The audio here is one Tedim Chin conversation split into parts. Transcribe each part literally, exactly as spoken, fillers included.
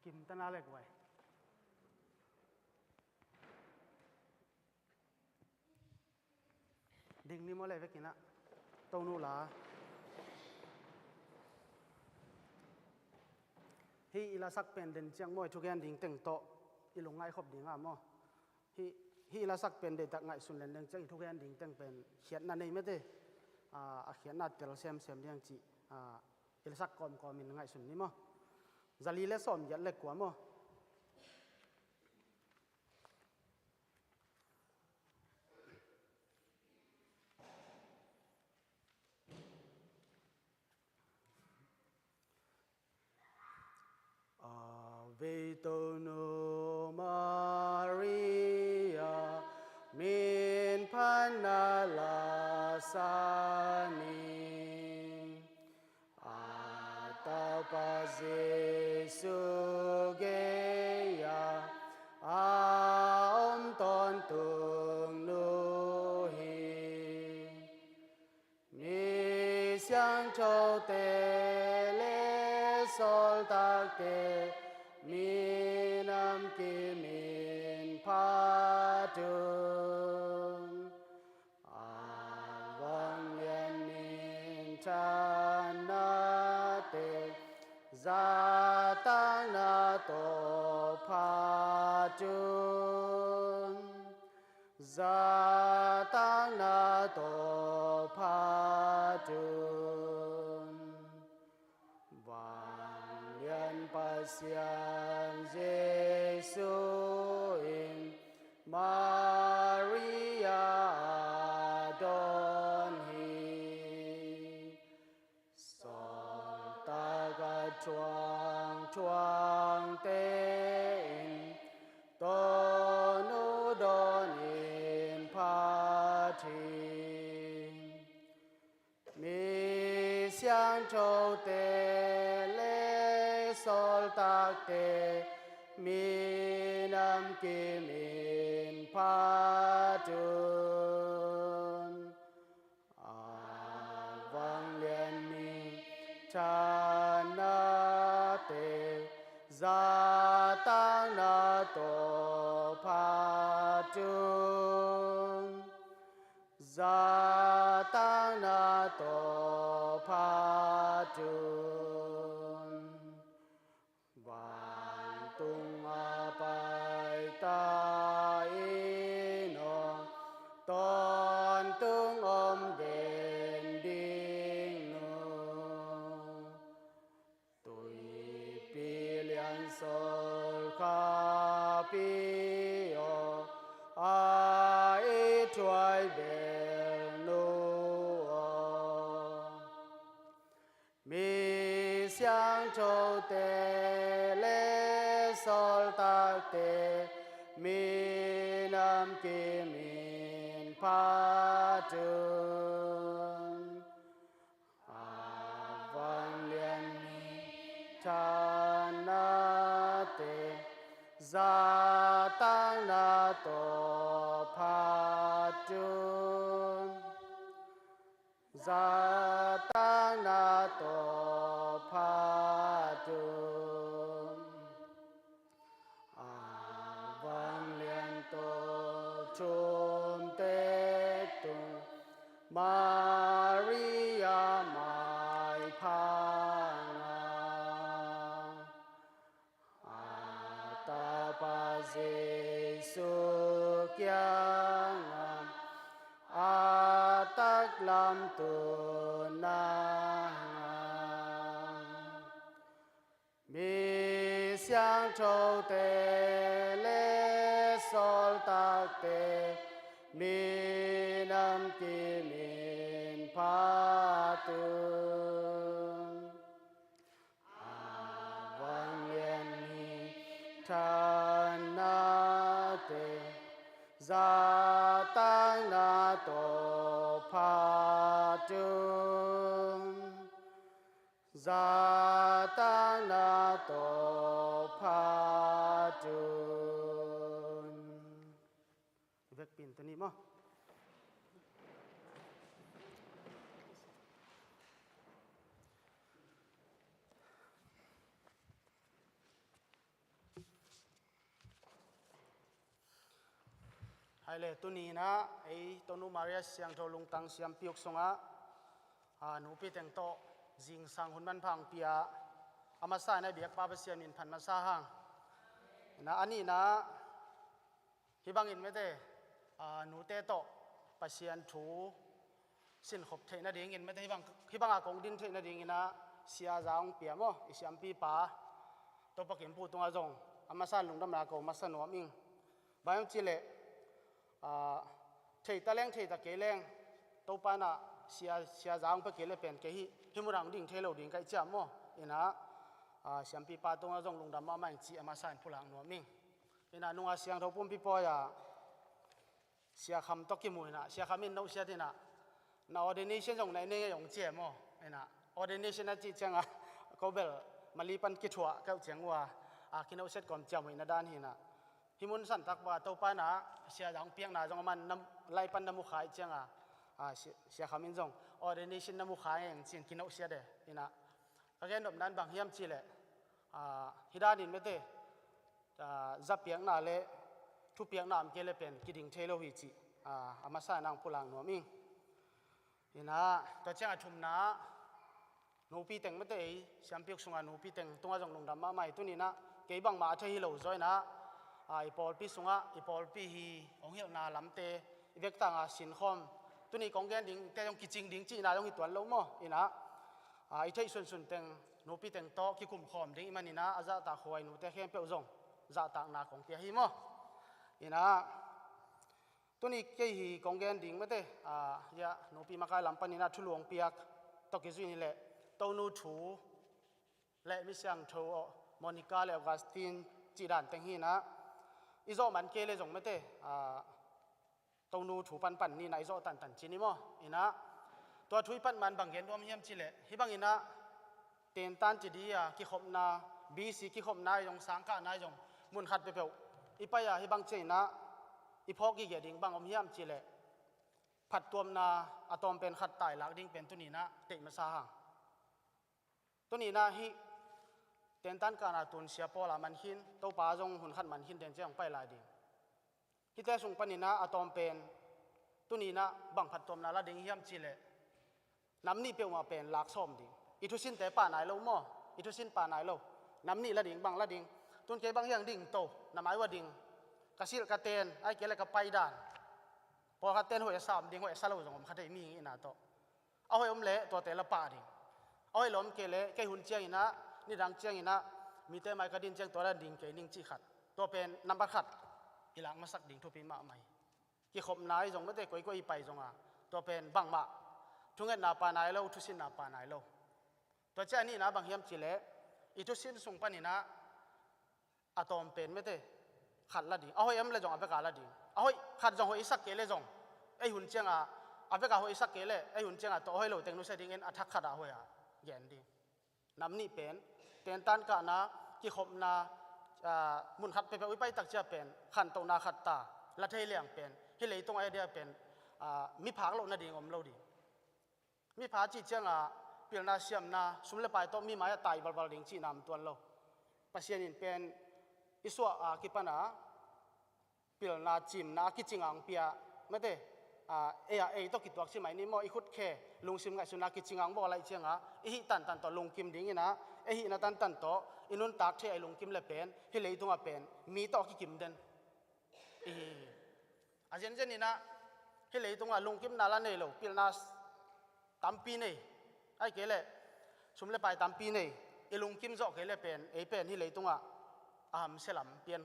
Kim tana lek vai. Ding ni maw le vekin ah. Tonu la. Hih i lasak pen den ciang maw i thugen ding teng tawh i lungngai khop ding ah maw. Hih, hih i lasak pen deihtak ngaihsun len ding ciang i thugen ding teng pen khiatna nei mete. A, a khiatna tel semsem ding cih, a, i lasak kawmkawm in ngaihsun ni maw. Zali le sawm giat le kua maw. A vei Tonu Maria min phatna la sa ni. A Tapa Jesu gei-a a om tawntung nu hi. Mi siangthote le sawltakte minam kimin phat un. A vanglian minthanna teng zahtakna tawh phat un. Zahtakna tawh phat un. Vanglian Pasian Jesu in Maria a dawn hi. Sawltak a thuangthuangte in Tonu dawnin phat hi. Mi siangthote le sawltakte minam kimin phat un. A vanglian minthanna teng zahtakna tawh phat un. Zahtakna tawh phat un. Vantung a pai ta i nawng tawntung om den ding nu. Tuipi lian sawl khapi aw, a i thuai bel nu aw. Mi siangthote le sawltakte minam kimin phat un. A vanglian minthanna teng zahtakna tawh phat un. Zahtakna tawh phat un. A vanglian tawh thumte tung Maria maipha ngah. A Tapa Jesu kiangah a taklam tun nang a. Mi siangthote le sawltakte minam kimin phat un. A vanglian minthanna teng zahtakna tawh phat un. Zahtakna tawh phat un. Vekpi in tuni maw. Ai le, tuni inah ei Tonu Maria Siangtho lungtang siampi uk sungah, a, nupi teng tawh zingsang hun manpha hong pia, a masa inah biakpa Pasian min phat masa hang. Inah a nihna, hih bangin mete, a, nute tawh Pasian thu sinkhop theih nadingin mete, hih bang, hih banga kong din theih nadingin ah Sia Za hong pia maw, i siampipa Topa Kimpu tungah zong a masa in lungdamna ko masa nuam ing. Bang hiam cih leh, a, thei ta leng thei ta kei leng, Topa inah Sia, Sia Za hong pia kei le pen kei hih, hih munah hong ding thei lo ding ka hih ciang maw. Inah, a, siampipa tungah zong lungdam mahmah ing cih a masa in pulak nuam ing. Inah nunga siangtho pumpi pawi-a Sia Kham tawh kimu inah, Sia Kham in nohsiat inah, na ordination zong na en ing ei hong ci e maw. Inah ordination a cih ciangah ko bel Mali pan kithuah ka uh ciang uh a, a, kinohsiat kawm ciam uh inah dan hi inah. Hih mun santak bang a Topa inah Sia Za hong piakna zong a man na, lai pan na mukha ih ciangah, a, Sia, Sia Kham in zong ordination na mukha ing ei hong ci in kinohsiat e. Inah ka gen nopna in bang hiam cih leh, a, hih danin mete, a, za piakna le thu piakna om kei le pen kiding thei lo hi cih, a, a masa inah hong pulak nuam ing. Inah tua ciangah thumna, nupi teng mete ei siampi uk sungah nupi teng tungah zong lungdam mahmah hi. Tuni inah kei bangmah a thei hi lo zaw inah, a, i pawlpi sungah, i pawlpi hi hong hilhna lamte i vektak a sinkhawm, tuni kong gen dingte zong kicing ding cihna zong hi tuan lo maw. Inah, a, i theih sunsun teng nupi teng tawh kikumkhawm ding ih man inah a zahtak huai nute khempeuh zong zahtakna kong pia hi maw. Inah tuni kei hi kong gen ding mete, a, hiah nupi makai lam pan inah thulu hong piak tawh kizui ni leh, Tonu thu le mi siangtho Monica le Augustine cih dan teng hi inah, i zawh man kei le zong mete, a, Tonu thu panpan ni inah i zawh tantan ci ni maw. Inah tua thu i pan man bang gen nuam hiam cih leh, hih bang inah tentan ci di a kikhopna, B C kikhopna ih zong, sangkahna ih zong, mun khat peuhpeuh i pai a hih bang ciang inah i phawk gige ding bang om hiam cih leh, phattuamna a tawm pen khat ta i lak ding pen tuni inah teih masa hang. Tuni inah hih tentan kahna tun Sia Paul a man khin, Topa zong hun khat man khin den ciang hong pai lai ding. Hihte sung pan inah a tawm pen tuni inah bang phattuamna la ding hiam cih leh, nam nih peuhmah pen lak sawm ding. I thusinte pha nai lo maw, i thusin pha nai lo. Nam nih la ding, bang la ding. Tun kei bang hiang ding to, na mai uh a ding, ka silh ka ten, ahih kei leh ka pai dan. Pawlkhat ten hoih a sa om ding, hoih a sa lo zong om kha thei, mihing hihna tawh. A hoih om leh tuate la pha ding. A hoih lo om kei leh kei hun ciang inah, nidang ciang inah, mite mai ka din ciang tua la ding kei ning cih khat, tua pen nambat khat i lak masak ding thupi mahmah hi. Kikhopna ih zong mete, koikoi i pai zong a, tua pen bangmah thungetna pha nai lo, thusinna pha nai lo. Tua ciang a nihna bang hiam cih leh, i thusin sung pan inah a tawm pen mete, khat la ding. A hoih om le zong a veka la ding. A hoih khat zong hoih i sak kei le zong, ei hun ciangah, a veka hoih i sak kei le ei hun ciangah tawh a hoih lo teng nusia dingin a thak khat ah hoih a gen ding. Nam nih pen, tentan kahna, kikhopna, a, mun khat peuhpeuh i pai tak ciang pen khantohna khat ta la thei liang pen, hih leitungah a dia pen, a, mi phak loh nading om lo ding. Mipha cih ciangah pilna siamna, sum le pai tawh mi mai-ah tai balbal ding cihna om tuan lo. Pasian in pen i suah a kipan a pilna, cimna a kicing a hong pia, mete, a, ei a, ei tawh kituak ci mai ni maw, i khutkhe lungsim ngaihsutna kicing a hong bawl ahih ciangah i hih tantan tawh lungkim dingin ah, ei hihna tantan tawh i nuntak thei a i lungkim le pen hih leitungah pen mi tawh a kikim den i hi hi. A zenzen in ah hih leitungah lungkimna la nei lo, pilna tampi nei, ahih kei leh sum le pai tampi nei, i lungkim zawh kei leh pen ei pen hih leitungah a hamsia lam pian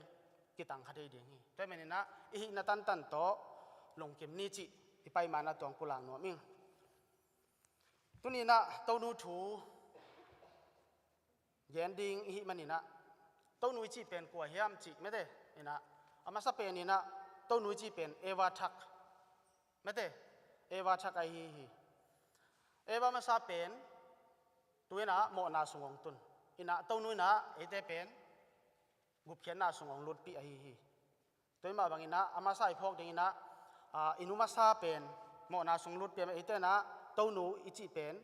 kitang kha thei ding hi. Tua ahih manin ah i hihna tantan tawh lungkim ni cih i pai ma-in ah tua hong pulak nuam ing. Tuni-in ah Tonu thu gen ding i hih manin ah, Tonu i cih pen kua hiam cih mete in ah, a masa pen in ah Tonu i cih pen Eva thak, mete, Eva thak ahi hi. Eva masa pen tu in ah mawhna sung hong tun in ah, Tonu in ah eite pen gupkhiatna sung hong lutpih ahi hi. Tua ahih mah bangin ah a masa i phawk dingin ah, a, i nu masa pen mawhna sung lutpih a, eite in ah Tonu i cih pen,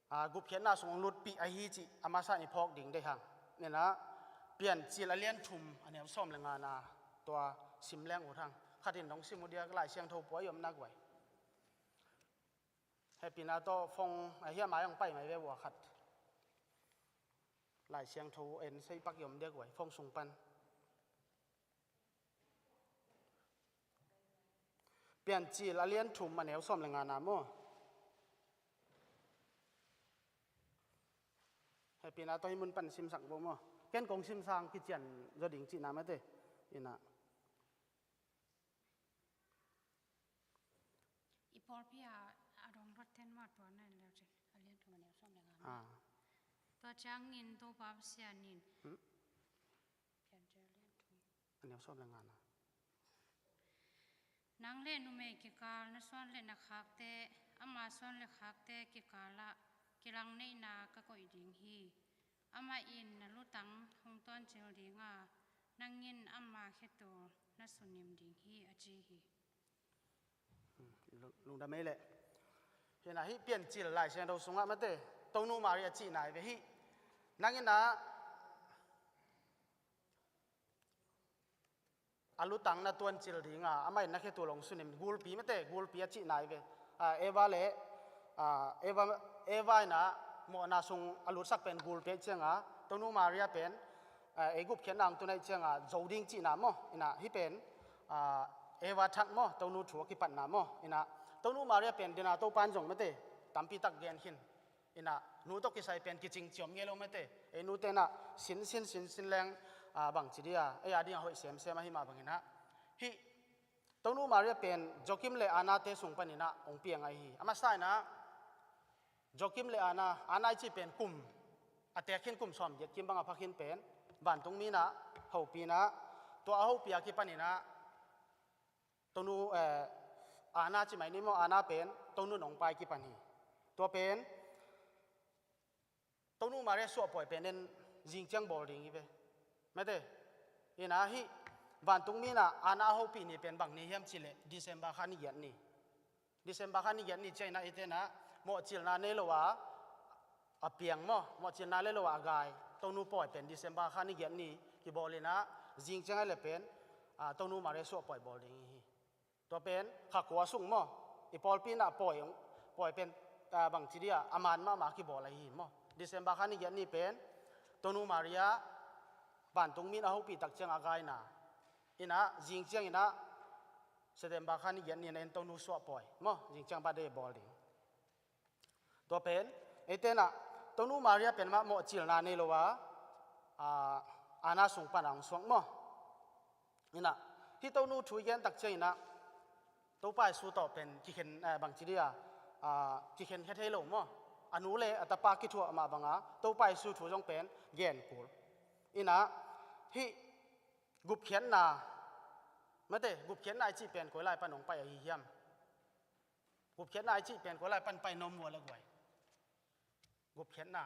a, gupkhiatna sung hong lutpih ahi cih a masa in i phawk ding deih hang. In ah Piancil a lian thum, a neu sawm le ngana tua sim leng ut hang. Khat in dong sim uh diak, Lai Siangtho pua i om nak vai. Hehpihna tawh phone, a hiam ai hong pai mai ve ua khat. Lai Siangtho en sei pak i om diak vai, phone sung pan. Piancil a lian thum a neu sawm le ngana maw? Hehpihna tawh hih mun pan simsak vo maw? Ken kong simsang kician zaw ding cihna mate. Ina. I pawlpi a, a dong ruat ten mah tua na en leu cin. A lian thum a neu sawm le ngana. Ah. Tua ciangin Topa Pasian in. Hmm? Piancil a lian thum. A neu sawm le ngana. Nang le numei kikal na suan le na khakte, ama suan le khakte kikalah kilangneihna ka koih ding hi. Amah in na lutang hong tuancil ding a, nang in ama khetul na sunim ding hi, a ci hi. Hmm, lung-, lungdam ei leh. Hi na hih Piancil Lai Siangtho sungah mate, Tonu Maria cihna hi ve hih. Nang in a a lutang na tuancil ding a, amah in na khetul hong sunim, gulpi mate, gulpi a cihna hi ve. Ah, Eva le, ah, Eva, Eva in a mawhna sung a lutsak pen gulpi ahih ciang a, Tonu Maria pen, ah, ei gupkhiatna hong tun ahih ciang a, zo ding cihna maw? Ina, hih pen, ah, Eva thak maw, Tonu thu a kipatna maw? Ina, Tonu Maria pen dena Topa in zong mate, tampi tak gen khin. Ina, nu tawh kisai pen kicing ciom ngei lo mate. Ei nute na sin, sin, sin, sin leng, ah, bangci dia. Ei a ding a hoih semsem ahi mah bangin a. Hih, Tonu Maria pen Joachim le Anna te sung panin a hong piang ahi hi. A masa in a, Joachim le Anna, Anna i cih pen kum, a teek khin kum sawmgiat kim bang a pha khin pen, vantungmi in a, hopih in a, tua a hopih a kipanin a, Tonu, eh, Anna ci mai ni maw, Anna pen, Tonu nong pai kipan hi. Tua pen, Tonu Maria suahpawi pen en zingciang bawl ding hi ve. Mate, ina hih, vantungmi in a, Anna a hopih ni pen bang ni hiam cih leh, December kha ni giat ni. December kha ni giat ni ciang in a, eite in a, mawhcilna nei lo a, a piang maw, mawhcilna nei lo a, a gai. Tonu pawi pen December kha ni giat ni kibawl in a, zingciang ahih leh pen, ah, Tonu Maria suahpawi bawl ding hi. Tua pen, kha kua sung maw, i pawlpi in a pawi, pawi pen, ah, bangci dia, a man mahmah kibawl ahi hi maw. December kha ni giat ni pen, Tonu Maria, vantungmi in a hopih tak ciang a gaina. Ina, zingciang in a, September kha ni giat ni in a en Tonu suahpawi maw, zingciang birthday bawl ding. Tua pen, eite in a, Tonu Maria pen mah mawhcilna nei lo a, ah, Anna sung pan a hong suak maw. Ina, hih Tonu thu i gen tak ciang in a, Topa Jesu tawh pen kikhen, eh, bangci dia, ah, kikhen khia thei lo maw. A nu le a tapa kithuah mah bang a, Topa Jesu thu zong pen gen kul. Ina, hih gupkhiatna, mate, gupkhiatna i cih pen koi lai pan hong pai ahi hiam? Gupkhiatna i cih pen koi lai pan pai na om ua leh guai. Gupkhiatna.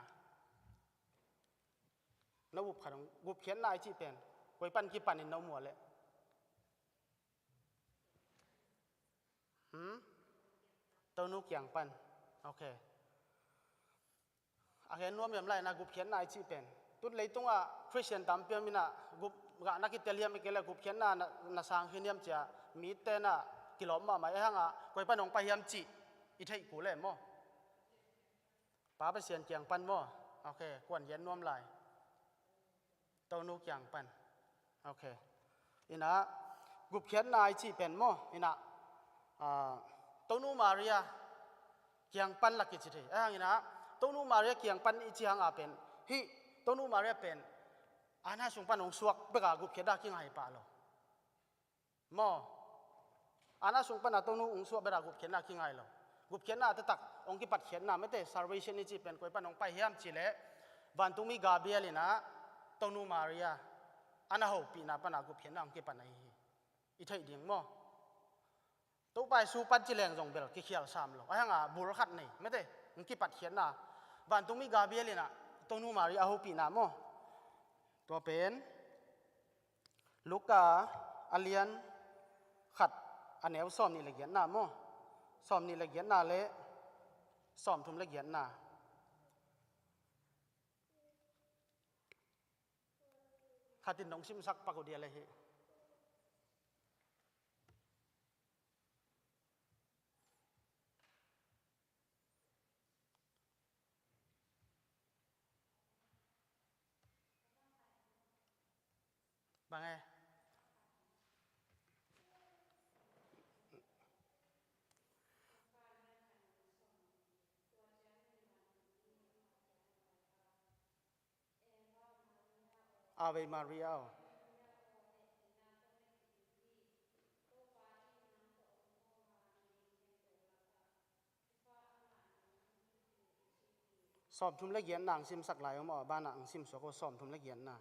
Na gup khat hong, gupkhiatna i cih pen koi pan kipan in na om ua leh. Hmm? Tonu kiang pan. Ok. A gen nuam hiam lai na gupkhiatna i cih pen. Tun leitungah Christian tampi om in a gup gah na kitel hiam i kei leh gupkhiatna na, na sang khin hiam ci a mite in a kilawm mahmah e hang a koi pan hong pai hiam cih i theih kul e maw. Pa Pasian kiang pan maw. Ok, kuan gen nuam lai. Tonu kiang pan. Ok. Ina, gupkhiatna i cih pen maw. Ina, ah, Tonu Maria kiang pan lak i ci thei. Ahang ina, Tonu Maria kiang pan i ci hang a pen. Hih, Tonu Maria pen. Anna sung pan hong suak bek a gupkhiatna kingai pah lo. Maw. Anna sung pan a Tonu hong suak bek a gupkhiatna kingai lo. Gupkhiatna taktak hong kipatkhiatna mate salvation i cih pen koi pan hong pai hiam cih leh. Vantungmi Gabriel in a Tonu Maria. Anna hopihna pan a gupkhiatna hong kipan ahi hi. I theih ding maw. Topa Jesu pan ci leng zong bel kikhial sam lo. Ahang a bul khat nei. Mate, hong kipatkhiatna. Vantungmi Gabriel in a Tonu Maria a hopihna maw. Tua pen. Luka a lian khat a neu sawm nih le giatna maw? Sawm nih le giatna le sawm thum le giatna. Khat in nong simsak pak uh dia le hi. Bang e. Ave Maria aw. Sawmthum le giatna ang simsak lai om aw, banah ang simsuak aw, sawmthum le giatna.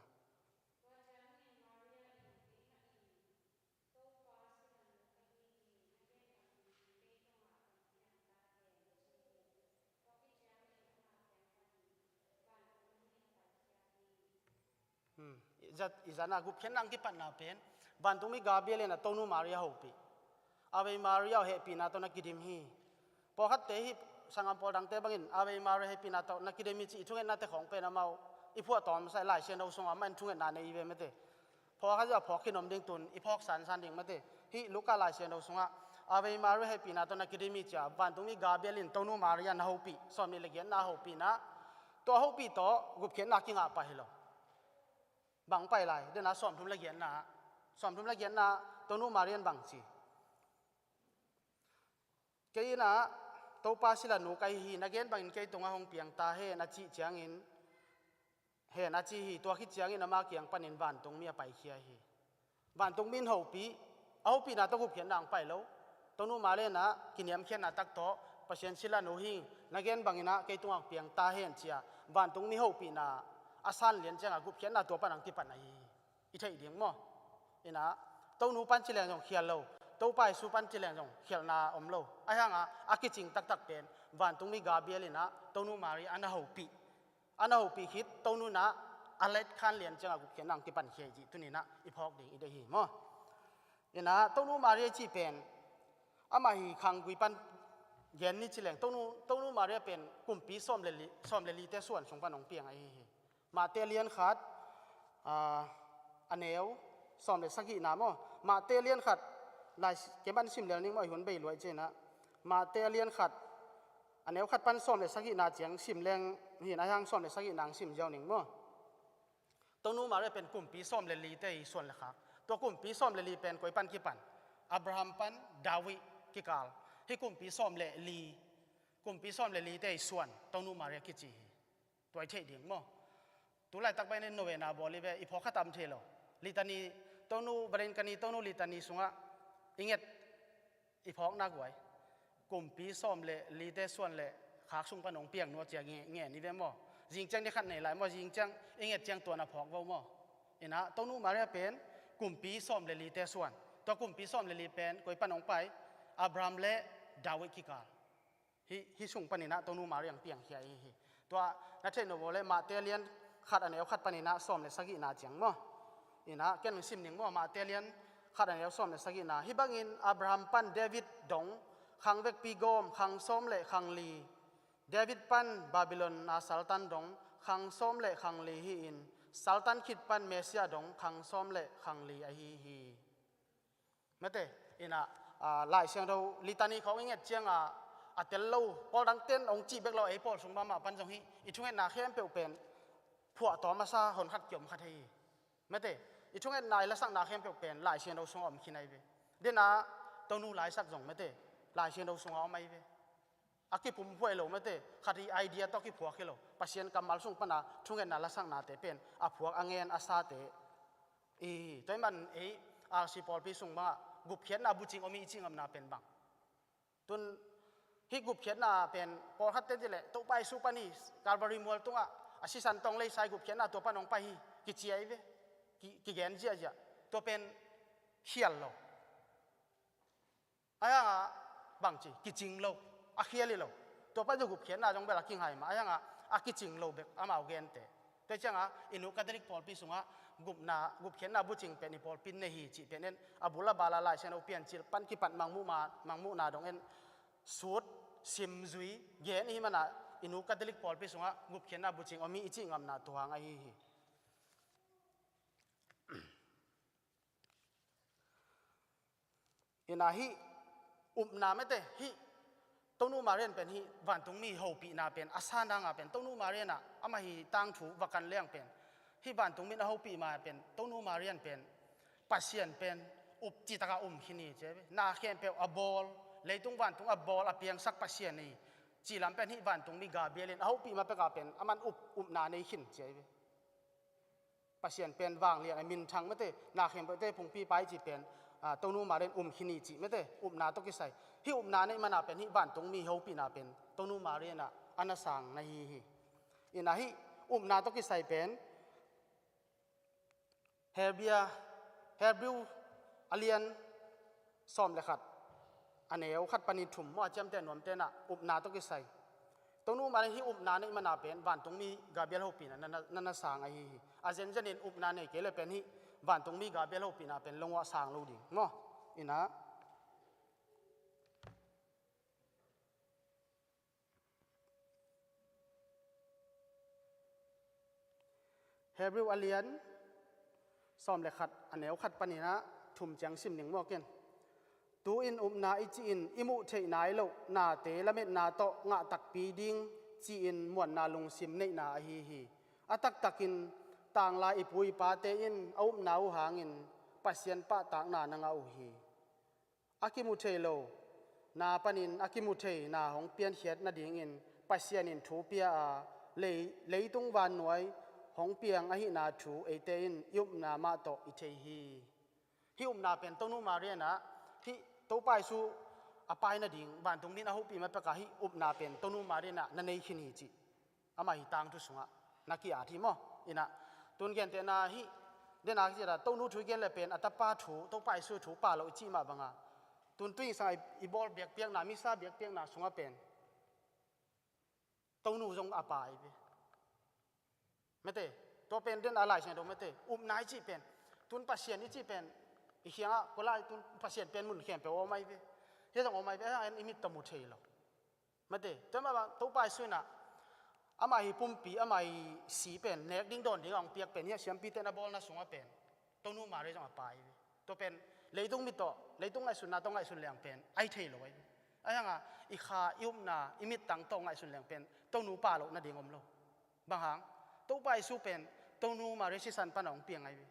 Hmm. I zat, i zatna gupkhiatna ang kipatna pen, vantungmi Gabriel in a Tonu Maria hopih. Ave Maria aw, hehpihna tawh na kidim hi. Pawlkhatte hi, sanggam pawl dangte bangin Ave Maria hehpihna tawh na kidim hi ci i thungetnate khawng pen amau i phuahtawm sa Lai Siangtho sungah amah in thungetna nei hi ve mate. Phawk a zia phawk khin om ding tun, i phawk sansan ding mate. Hih Luka Lai Siangtho sungah Ave Maria hehpihna tawh na kidim hi ci-a vantungmi Gabriel in Tonu Maria na hopih, sawmnih le giatna a hopihna. Tua a hopih tawh gupkhiatna kingah pah hi lo. Bang pai lai, dena sawmthum le giatna. Sawmthum le giatna Tonu Maria in bang ci. Kei in a Topa silanu ka hi hi, na gen bangin kei tungah hong piang ta hen a cih ciangin, hen a ci hi, tua khit ciangin ama kiang panin vantungmi a paikhia hi. Vantungmi in hopih, a hopihna tawh gupkhiatna ang pai lo. Tonu Maria in a kiniamkhiatna tak tawh, Pasian silanu hi, na gen bangin a kei tungah hong piang ta hen ci-a vantungmi hopihna a san lian ciangah gupkhiatna tua pan ang kipan ahi hi. I theih ding maw? Ina, Tonu pan ci leng zong khial lo, Topa Jesu pan ci leng zong khialna om lo. Ahi hanga a kicing taktak pen vantungmi Gabriel ina Tonu Maria ana hopih. Ana hopih khit Tonu ina a let khan lian cianga gupkhiatna ang kipan khia hi cih tuni ina i phawk ding i deih hi maw? Ina, Tonu Maria cih pen amah hi khanggui pan gen ni ci leng Tonu, Tonu Maria pen kumpi sawm le li, sawm le lite suan sung pan hong piang ahi hi. Mate lian khat, a, a neu sawm le sagihna maw? Mate lian khat, lai keman sim lel ning maw, i hun bei luai cina. Mate lian khat, a neu khat pan sawm le sagihna ciang sim leng hin a hiang sawm le sagihna ang sim ziau ning maw? Tonu Maria pen kumpi sawm le lite i suan le khak. Tua kumpi sawm le li pen koi pan kipan? Abraham pan David kikal. Hi kumpi sawm le li, kumpi sawm le lite i suan Tonu Maria kici hi. Tua i theih ding maw? Tulaitak pen in novena bawl i ve, i phawk kha tam thei lo. Litani, Tonu, Vatican i Tonu litani sungah i nget, i phawk nak guai. Kumpi sawm le lite suan le khak sung pan hong piang nua cia nge, nge ni ve maw? Zing ciang ni khat nei lai maw? Zing ciang i nget ciang tua na phawk vo maw? Ina, Tonu Maria pen kumpi sawm le lite suan. Tua kumpi sawm le li pen koi pan hong pai? Abraham le David kikal. Hi, hi sung paninah Tonu Maria ang piangkhia ihi hi. Tua na theih nop uh leh Mate lian khat a neu khat paninah sawm le sagihna ciang maw? Inah ken sim ning maw, Mate lian khat a neu sawm le sagihna. Hih bangin Abraham pan David dong khang vekpi gawm khang sawm le khang li. David pan Babylon a saltan dong khang sawm le khang li hi-in, saltan khit pan Messiah dong khang sawm le khang li ahi hi. Mate, inah, a, Lai Siangtho litani khawng i nget cianga a tel lo, pawl dangten hong cih bek lo, ei pawl sung mahmah pan zong hi, i thungetna khempeuh pen phuahtawm a sa hon khat kiom khat hi. Mate, i thungetna i lasakna khempeuh pen Lai Siangtho sungah om khin ahi ve. Dena Tonu laisak zong mate, Lai Siangtho sungah om ahi ve. A kipumhuai lo mate, khat i idea tawh kiphuak hi lo. Pasian kammal sung pana thungetna lasaknate pen a phuak a ngen a sate ihi. Tua hi man ei R C pawlpi sung bangah gupkhiatna bucing om i cih ngamna pen bang? Tun hih gupkhiatna pen pawlkhatte cih leh Topa Jesu pan hi, Calvary mual tungah a sisan tong leisai gupkhiatna tua pan hong pai hi kici ahi ve. Ki, kigen ziahziah. Tua pen khial lo. Ahi hanga bangci kicing lo, a khial hi lo. Tua pan zong gupkhiatna zong bel a kingai mah, ahi hanga a kicing lo bek amau gente. Tua cianga i nu Catholic pawlpi sungah gupna, gupkhiatna bucing pen i pawlpi in nei hi cih pen en, a bul a bala Lai Siangtho Piancil pan kipat mangmuh ma, mangmuhna dong en sut, simzui gen ihi mana i nu Catholic pawlpi sungah gupkhiatna bucing om hi i cih ngamna tuang ahi hi. Inah hih upna mate, hih Tonu Maria in pen hih vantungmi hopihna pen a sa nanga pen Tonu Maria inah amah hi tangthu va kan leng pen, hih vantungmi in a hopih ma pen Tonu Maria in pen Pasian pen up citak a um khin hi ci a ve. Na khempeuh a bawl, leitung vantung a bawl a piangsak Pasian hi. Cih lam pen hih vantungmi Gabriel in a hopih ma pek a pen aman up, upna nei khin ci a ve. Pasian pen vanglian a minthang mate, na khempeuhte phungpi pa hi cih pen, a, Tonu Maria in um khin hi cih mate, upna tawh kisai. Hih upna neih man a pen hih vantungmi hopihna pen Tonu Maria in a, a na sang na hi hi. Ina hih upna tawh kisai pen Hebrew, Hebrew a lian sawm le khat, a neu khat panin thum maw, a ciamteh nuamte in a upna tawh kisai. Tonu Maria in hih upna neih man a pen vantungmi Gabriel hopihna na, na, na, na sang ahi hi. A zenzen in upna nei kei le pen hih vantungmi Gabriel hopihna pen lungua sang lo ding maw. Ina Hebrew a lian sawm le khat, a neu khat panin a thum ciang sim ning maw ken. Tu-in upna i cih in i muh theih nai loh nate lametna tawh ngah takpi ding ci-in muanna lungsim neihna ahi hi. A taktakin tanglai i pu i pate in a upna uh hangin Pasian pahtakna na ngah uh hi. A kimu thei lo na panin a kimu thei na hong piankhiat nadingin Pasian in thu pia a, lei, leitung vannuai hong piang ahihna thu eite in i upna mah tawh i thei hi. Hih upna pen Tonu Maria in a, hih Topa Jesu a pai nading vantungmi in a hopih ma pek a hih upna pen Tonu Maria in a na nei khin hi cih. Amah hih tangthu sungah na ki-at hi maw. Ina tun gentehna hih, den a kici a Tonu thu i gen le pen a tapa thu, Topa Jesu thu pha lo i cih mah bang a, tun tuingsang a i, i bawl biakpiakna, misa biakpiakna sungah pen Tonu zong a pha hi ve. Mate, tua pen den a Lai Siangtho mate, upna i cih pen, tun Pasian i cih pen, i kiangah, ko lai tun Pasian pen mun khempeuh om ahi ve. Hia zong om ahi ve, a en i mit tawh mu thei lo. Mate, tua mah bang, Topa Jesu in a, amah hih pumpi, amah hih si pen, nek ding dawn ding a hong piak pen, hih a siampite in a bawlna sungah pen, Tonu Maria zong a pha hi ve. Tua pen, leitung mit tawh, leitung ngaihsutna tawh ngaihsun leng pen, ahi thei lo ahi ve. Ahi hang a, i kha, i upna, i mittang tawh ngaihsun leng pen, Tonu pha loh nading om lo. Bang hang, Topa Jesu pen, Tonu Maria sisan pan a hong piang ahi ve.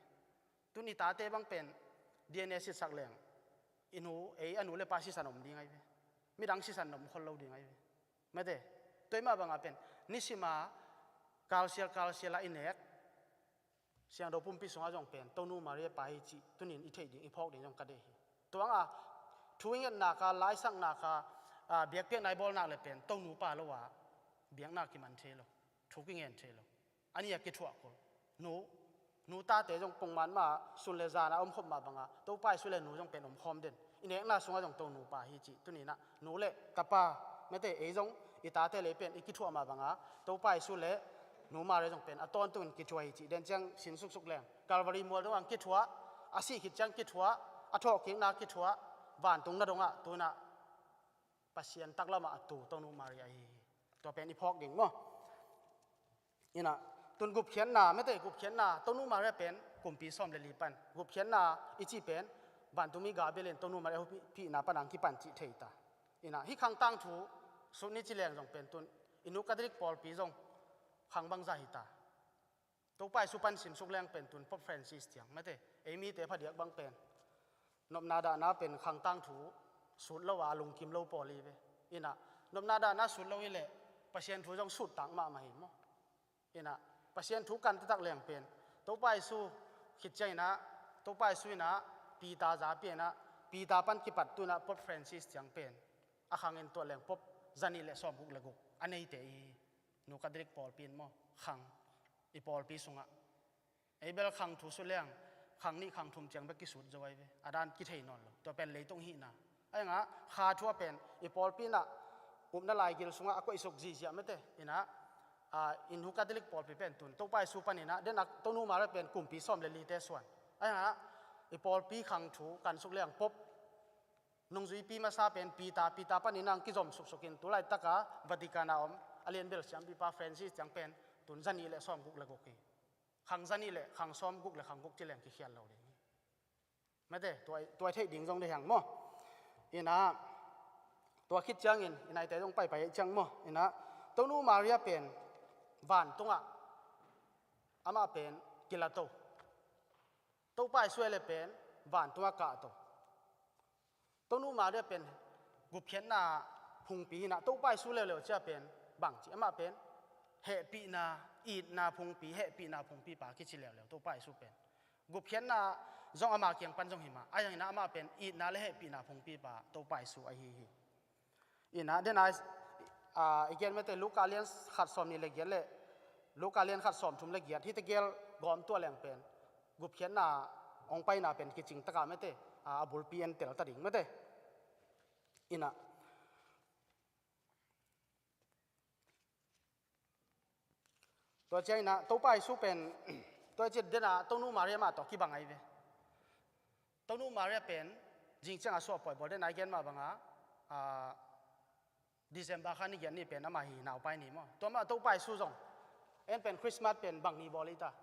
Tun i tate bang pen, D N A sitsak leng, i nu, ei a nu le pa sisan om ding ahi ve. Midang sisan om khol lo ding ahi ve. Mate, tua mah bang a pen, nisim a, kalsial, kalsial a i nek, Siangtho pumpi sungah zong pen, Tonu Maria pha hi cih, tuni in i theih ding, i phawk ding zong ka deih hi. Tua hang a, thu i ngetna kha, lai sakna kha, a, biakpiakna i bawl nak le pen, Tonu pha lo a, biakna kiman thei lo, thu kingen thei lo. A nih a kithuah kul. Nu, nu tate zong pongman mah sun le zan a om khop mah bang a, Topa Jesu le nu zong pen om khawm den. I nekna sungah zong Tonu pha hi cih, tuni in a, nu le tapa, mate ei zong, i tate le pen, i kithuah mah bang a, Topa Jesu le nu Maria zong pen, a tawntung in kithuah hi cih, den ciang sin suksuk leng. Calvary mual dongah kithuah, a sih khit ciang kithuah, a thawhkikna kithuah, vantung na dongah, tu in a, Pasian taklam ah a tu Tonu Maria ahi hi. Tua pen i phawk ding maw. Ina, tun gupkhiatna, mate gupkhiatna, Tonu Maria pen, kumpi sawm le li pan. Gupkhiatna, i cih pen, vantungmi Gabriel in Tonu Maria hopihna pan a hong kipan cih thei ta. Ina, hih khang tangthu, sut ni ci leng zong pen tun, i nu Catholic pawlpi zong, khang bangzah hi ta. Topa Jesu pan simsuk leng pen tun Pope Francis ciang, mate, ei mite phadiak bang pen. Nopna dahna pen khang tangthu sut lo a lungkim lo pawl hi ve. Ina, nopna dahna sut lo hi leh, Pasian thu zong sut tak mahmah hi maw. Ina, Pasian thu kan taktak leng pen. Topa Jesu khit ciang ina, Topa Jesu ina, Peter za pia ina, Peter pan kipat tu ina Pope Francis ciang pen. A khang in tuah leng Pope zanih le sawmguk le guk. A neite i hi. Nu Catholic pawlpi in maw, khang, i pawlpi sungah. Ei bel khang thu sut leng, khang nih khang thum ciang bek kisut zo ahi ve. A dan kithei nawn lo. Tua pen leitung hihna. Ahi hang a, kha thu a pen, i pawlpi in a, upna laigil sungah a koihsuk zihziah mate. Ina, a, i nu Catholic pawlpi pen tun. Topa Jesu pan ina, den a, Tonu Maria pen kumpi sawm le lite suan. Ahi hang a, i pawlpi khang thu, kan suk leng Pope. Nungzuipi masa pen Peter, Peter pan ina hong kizom suksuk in tu laitak a Vatican a om, a lianbel siampipa Francis ciang pen, tun zanih le sawmguk le guk hi. Khang zanih le, khang sawmguk le, khang guk ci leng kikhial lo ding hi. Mate, tua, tua theih ding zong deih hang maw. Ina, tua khit ciangin, i naite zong paipai ciang maw. Ina, Tonu Maria pen, vantungah, amah pen, kilato. Topa Jesu le pen, Vantung a kahto. Tonu Maria pen gupkhiatna phungpi hi-in ah, Topa Jesu leuleu cia pen bangci, amah pen hehpihna, itna phungpi, hehpihna phungpipa kici leuleu Topa Jesu pen. Gupkhiatna zong ama kiang pan zong hi mah, ahi zongin ah amah pen itna le hehpihna phungpipa Topa Jesu ahi hi. Ina, den a, a, i gen mete, Luka lian khat sawmnih le giat le Luka lian khat sawmthum le giat, hihte gel gawm tuah leng pen gupkhiatna hong paina pen kicing taka mete, a, a bulpi en tel ta ding mete. Ina. Tua ciangin ah Topa Jesu pen, tua ciang den a Tonu Maria mah tawh kibang ahi ve. Tonu Maria pen zing ciang a suahpawi bawl, den a i gen mah bang a, a, December kha ni giat ni pen ama hi naupai ni maw. Tua mah Topa Jesu zong, en pen Christmas pen bang ni bawl i ta?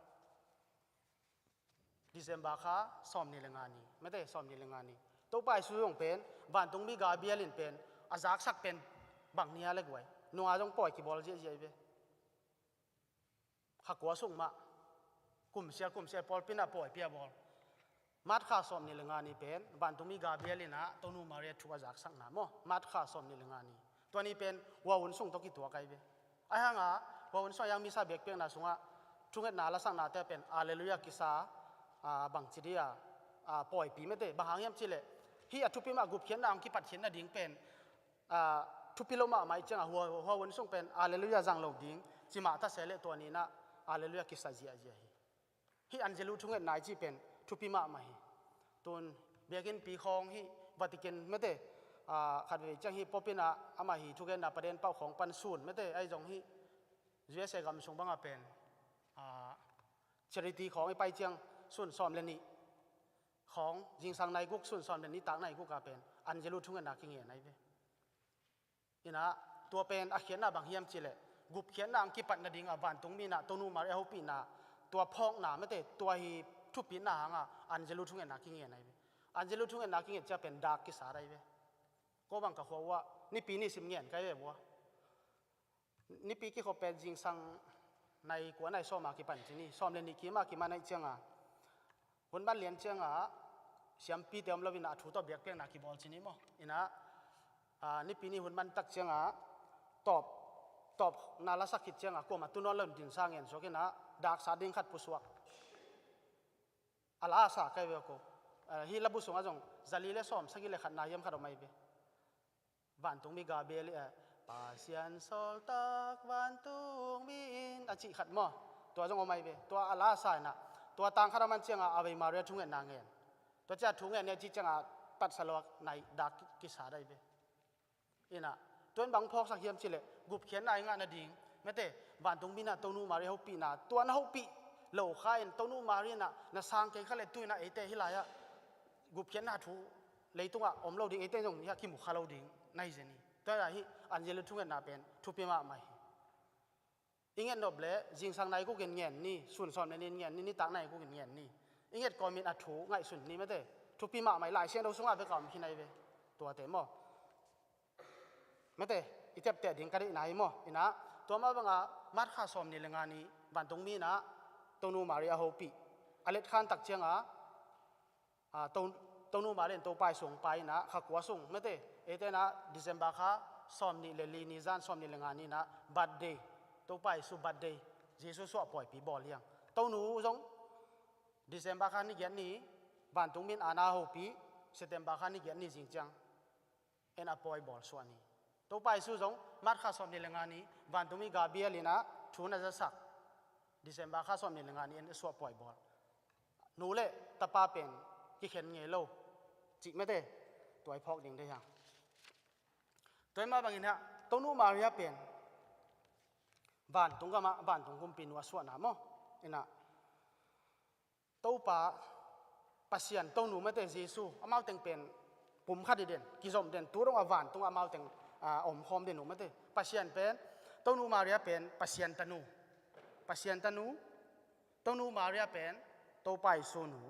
December kha sawmnih le nga ni, mete, sawmnih le nga ni. Topa Jesu zong pen vantungmi Gabriel in pen a zaksak pen bang ni a le guai, nunga zong pawi kibawl ziahziah hi ve. Kha kua sung mah, kumsial kumsial pawlpi in ah pawipi a bawl. March kha sawmnih le nga ni pen vantungmi Gabriel in ah Tonu Maria thu a zaksakna maw, March kha sawmnih le nga ni. Tua ni pen hua hun sung tawh kituak ahi ve. Ahi hanga hua hun sung a yang misa biakpiakna sungah thungetna lasaknate pen Alleluia kisa, a, bangci dia, a, pawipi mete, bang hang hiam cihleh, hih a thupi mah gupkhiatna hong kipatkhiatna ding pen, a, thupi lo mahmah ih ciangah hua, hua hun sung pen Alleluia zang lo ding ci mah ta se leh, tua ni in ah Alleluia kisa ziahziah hi. Hih Angelus thungetna i cih pen thupi mahmah hi. Tun biakinnpi khawng hih Vatican mete, a, khatvei ciang hih Pope in ah amah hi thugenna paden pauh khawng pan sun mete, ahi zong hih U S A gam sung bangah pen, a, charity khawng i pai ciang sun sawm le nih khawng, zingsang nai guk sun sawm le nih tak nai guk a pen Angelus thungetna kingen ahi ve. Ina, tua pen a khiatna bang hiam cihleh, gupkhiatna hong kipat nadingah vantungmi in ah Tonu Maria a hopihna, tua phawkna mete, tua hi thupitna hangah Angelus thungetna kingen ahi ve. Angelus thungetna kinget cia pen dak kisat ahi ve. Ko bang ka khua uh ah Nipi nisim ngen ka hi ve bua. Nipi kikhop pen zingsang nai kua nai sawm a kipan ci ni, sawm le nih kim a kiman ahih cianga, hun man lian cianga siampite om lo in ah a thu tawh biakpiakna kibawl ci ni maw. Ina, a, Nipi ni hun man tak cianga tawp, tawpna lasak khit cianga kuamah tu nawn lo in dinsa ngen suak in ah daksa ding khat pusuak. A la a sa ka hi ve ko. A, hih labu sungah zong zali le sawm sagih le khatna hiam khat om ahi ve. Vantungmi Gabriel, eh, Pasian sawltak vantungmi in a cih khat maw. Tua zong om ahi ve. Tua a la a sa in ah, tua tang khat a man cianga Ave Maria thungetna ngen. Tua cia thu ngen ni a cih cianga tatsa lo a nai dak ki, kisat ahi ve. Ina, tua in bang phawksak hiam cihleh, gupkhiatna i ngah nading mete, vantungmi in ah Tonu Maria hopihna, tua na hopih lo kha in Tonu Maria in ah na sang kei kha leh tu in ah eite hih lai-ah gupkhiatna thu leitungah om lo ding, eite zong hih a kimu kha lo ding na hi zen hi. Tua hi a hih Angelus thungetna pen thupi mahmah hi. I nget nop leh zingsang nai guk in ngen ni, sun sawm le nih in ngen ni, nitak nai guk in ngen ni. I nget kawmin a thu ngaihsun ni mete. Thupi mahmah hi, Lai Siangtho sungah bek a om khin ahi ve. Tuate maw. Mete, i tepteh ding ka deihna hi maw. Ina, tua mah banga March kha sawmnih le nga ni vantungmi in ah Tonu Maria a hopih. A letkhan tak cianga, a, To-, Tonu Maria in Topa Jesu hong pai in ah kha kua sung mete, eite in ah December kha sawmnih le li ni zan sawmnih le nga ni in ah birthday, Topa Jesu birthday, Jesu suahpawipi bawl hiang. Tonu zong December kha ni giat ni vantungmi in Anna a hopih, September kha ni giat ni zing ciang en a pawi bawl suah ni. Topa Jesu zong March kha sawmnih le nga ni vantungmi Gabriel in ah thu na zasak, December kha sawmnih le nga ni en a suahpawi bawl. Nu le tapa pen kikhen ngei lo cih mete, tua i phawk ding deih hang. Tua i mah bangin ah Tonu Maria pen vantung gamah vantung kumpinu a suahna maw. Ina, Topa Pasian Tonu mete, Jesu, amau teng pen pum khat hi den, kizom den, tu dong a vantung amau teng, a, omkhawm den uh mete. Pasian pen, Tonu Maria pen Pasian tanu. Pasian tanu, Tonu Maria pen Topa Jesu nu.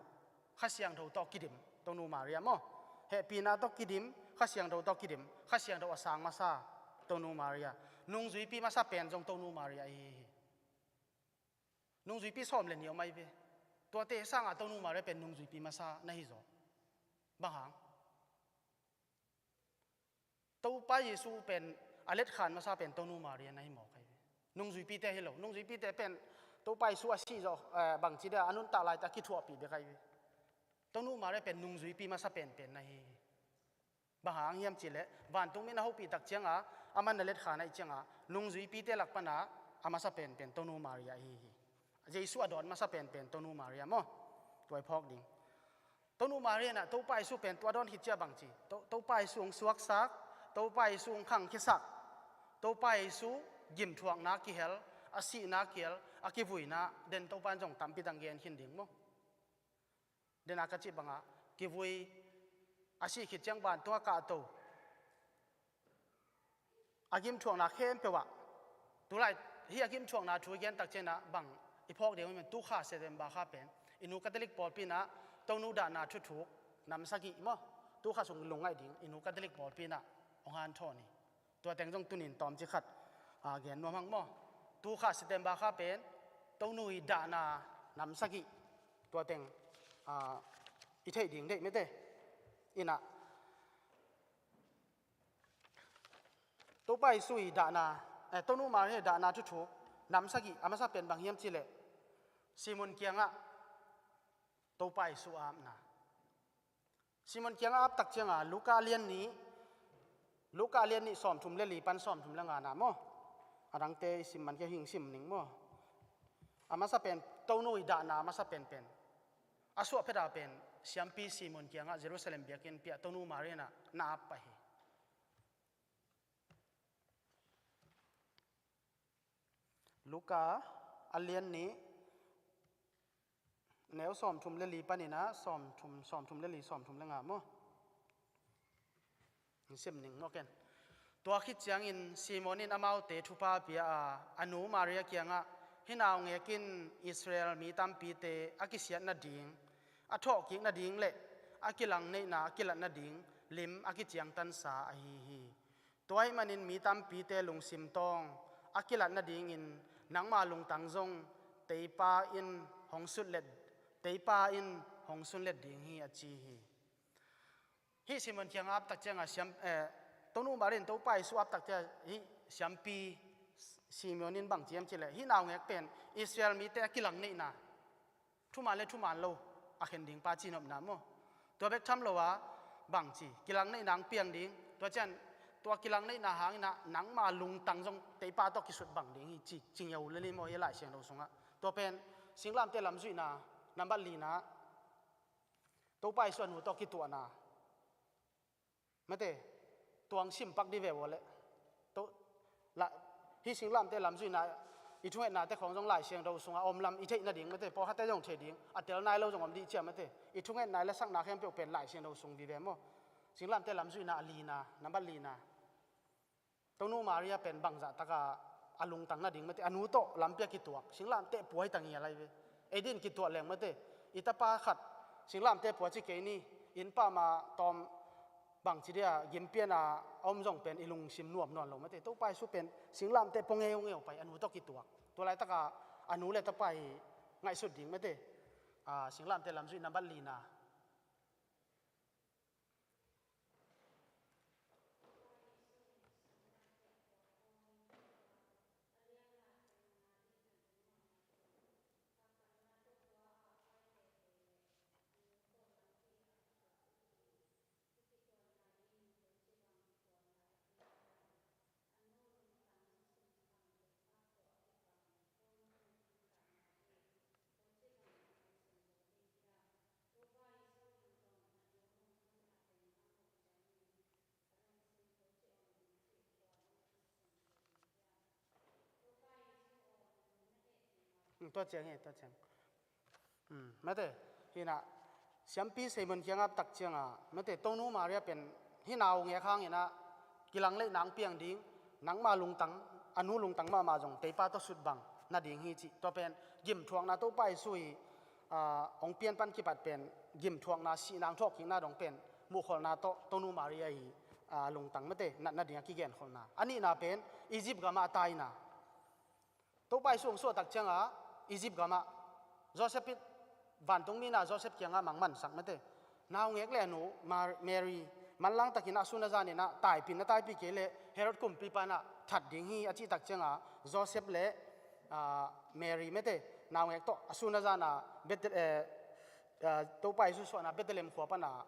Kha Siangtho tawh kidim Tonu Maria maw. Hehpihna tawh kidim, Kha Siangtho tawh kidim, Kha Siangtho a sang masa Tonu Maria. Nungzuipi masa pen zong Tonu Maria ahi hi. Nungzuipi sawm le nih om ahi ve. Tuate sangah Tonu Maria pen nungzuipi masa na hi zaw. Bang hang? Topa Jesu pen a letkhan masa pen Tonu Maria na hi mawk ahi ve. Nungzuipite hi lo. Nungzuipite pen Topa Jesu a sih zawh, eh, bangci dia a nuntak laite a kithuahpih bek ahi ve. Tonu Maria pen nungzuipi masa penpen na hi hi. Bang hang hiam cihleh, vantung mi na hopih tak cianga aman na letkhan ahih cianga nungzuipite lak pana a masa penpen Tonu Maria ahi hi. Jesu a dawn masa penpen Tonu Maria maw? Tua i phawk ding. Tonu Maria in ah Topa Jesu pen tua dawn khit cia bangci, To-, Topa Jesu hong suaksak, Topa Jesu hong khangkhiasak, Topa Jesu gimthuakna kihel, a sihna kihel, a kivuina den Topa in zong tampi dang gen khin ding maw? Dena ka cih banga kivui, a sih khit ciang vantung a kahto, a gimthuakna khempeuh ah, tulai hih a gimthuakna thu i gen tak ciangin ah bang i phawk ding uh hiam, tukha September kha pen i nu Catholic pawlpi in ah Tonu dahna thuthuk nam sagih maw, tukha sung lungngaih ding i nu Catholic pawlpi in ah hong hanthawn hi. Tua teng zong tunin tawmcik khat, a, gen nuam hang maw? Tukha September kha pen Tonu i dahna nam sagih, tua teng, a, i theih ding deih mete. In ah Topa Jesu i dahna, eh, Tonu Maria i dahna thuthuk nam sagih a masa pen bang hiam cihleh, Simon kiangah Topa Jesu a apna. Simon kiangah a ap tak cianga Luka a lian nih, Luka a lian nih sawmthum le li pan sawmthum le ngana maw? A dangte i sim man kei hing sim ning maw? A masa pen Tonu i dahna a masa penpen a suah pheta pen siampi Simon kiangah Jerusalem biakinnpi ah Tonu Maria in ah na ap pah hi. Luka a lian nih neu sawmthum le li panin ah sawmthum, sawmthum le li, sawmthum le nga maw? Sim ning maw ken. Tua khit ciangin Simon in amaute thupha pia a, a nu Maria kiangah, hih naungek in Israel mi tampite a kisiat nading, a thawhkik nading le a kilangneihna a kilat nading lim a kiciangtansa ahi hi. Tua ahih manin mi tampite lungsim tawng a kilat nadingin nangma lungtang zong teipa in hong sunlet, teipa in hong sunlet ding hi a ci hi. Hih Simon kiangah a ap tak cianga siam, eh, Tonu Maria in Topa Jesu a ap tak cianga hih siampi Simon in bang ci hiam cihleh, hih naungek pen Israel mite a kilangneihna thuman le thuman lo a khen ding pa ci nopna maw? Tua bek tham lo a bangci kilangneihna hong piang ding. Tua ciang tua kilangneihna hangin ah nangma lungtang zong teipa tawh kisut bang ding hi ci, ci ngeu le li maw hi Lai Siangtho sungah. Tua pen singlamteh lamzuihna nambat lina, Topa Jesu a nu tawh kituahna. Mate, tuang simpak di ve vawleh. To, la, hih singlamteh lamzuihna, i thungetnate khawng zong Lai Siangtho sungah om lam i theih nading, mate, pawlkhatte zong thei ding, a tel nai lo zong om dih cia, mate. I thungetna i lasakna khempeuh pen Lai Siangtho sung vive maw? Singlamteh lamzuihna a lina, nambat lina. Tonu Maria pen bangzah taka a lungtang nading mate, a nu tawh lampi a kituak, singlamteh pua hi ta ngial ahi ve. Ei din kituah leng mate, i tapa khat singlamteh pua ci kei ni, innpa ma tawm bangci dia gimpiana a om zong pen i lungsim nuam nawn lo mate. Topa Jesu pen singlamteh pua ngeungeu pai, a nu tawh kituak. Tua laitaka a nu le tapa hi ngaihsut ding mate. A, singlamteh lamzuih nambat lina. Hmm, tua ciang hi, tua ciang. Hmm, mate, hina, siampi Simon kiangah a ap tak cianga, mate, Tonu Maria pen, hih naungek hangina, kilang leh nang piang ding, nangma lungtang, a nu lungtang mahmah zong, teipa tawh sut bang nading hi ci. Tua pen, gimthuakna Topa Jesu hi, a, hong pian pan kipat pen, gimthuakna, sihna hong thawhkikna dong pen, muhkholhna tawh, Tonu Maria hi, a, lungtang mate, natna dinga kigenkholhna. A nihna pen, Egypt gamah a taina. Topa Jesu hong suah tak cianga, Egypt gamah, Joseph in, vantungmi in ah Joseph kiangah mangmansak mate. Naungek le a nu Mar-, Mary manlang takin a sun a zanin ah taipih, na taipih kei leh Herod kumpipa in ah that ding hi a cih tak ciangin Joseph le, ah, Mary mete naungek tawh a sun a zanin ah Bethel-, eh, ah, Topa Jesu suahna Bethlehem khua panin ah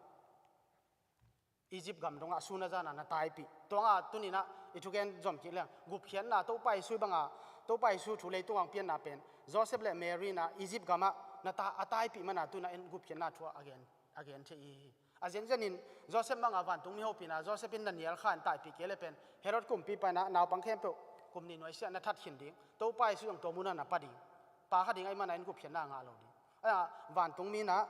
Egypt gam dongah a sun a zanin ah na taipih. Tua bangah tuni-in ah i thugen zom kik leng gupkhiatna Topa Jesu bangah, Topa Jesu thu leitungah hong pianna pen Joseph le Mary in ah Egypt gamah na ta-, a taipih manin ah tuni-in ah en gupkhiatna thu a gen, a gen thei hi. A zenzenin Joseph bangah vantungmi hopihna, Joseph in na nial kha in taipih kei leh pen Herod kumpipa in ah naupang khempeuh kum nih nuai siah na that khin ding, Topa Jesu zong tua munah na pia ding, pia kha ding ahih manin ah en gupkhiatna ngah lo ding. Ahi zongin vantungmi in ah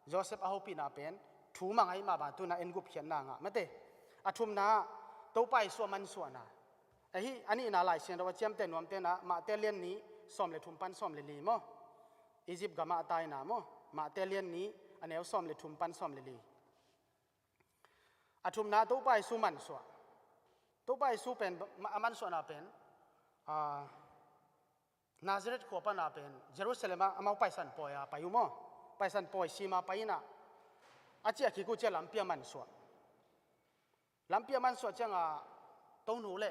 Joseph a hopihna pen thu mang ahih manin ah tuni-in ah en gupkhiatna ngah mete. A thumna, Topa Jesu a mansuahna. Ahi, a nihna Lai Siangtho a ciamteh nuamte in ah Matthai a lian nih sawm le thum pan sawm le li maw? Egypt gamah a taina maw? Matthai a lian nih a neu sawm le thum pan sawm le li. A thumna Topa Jesu mansuah. Topa Jesu pen ma-, a mansuahna pen, ah, Nazareth khua panin ah pen Jerusalem ah amau Paisan pawi-ah pai uh maw? Paisan pawi simin ah pai in ah a ciah kik uh ciang lampi ah mansuah. Lampi ah mansuah ciangin Tonu le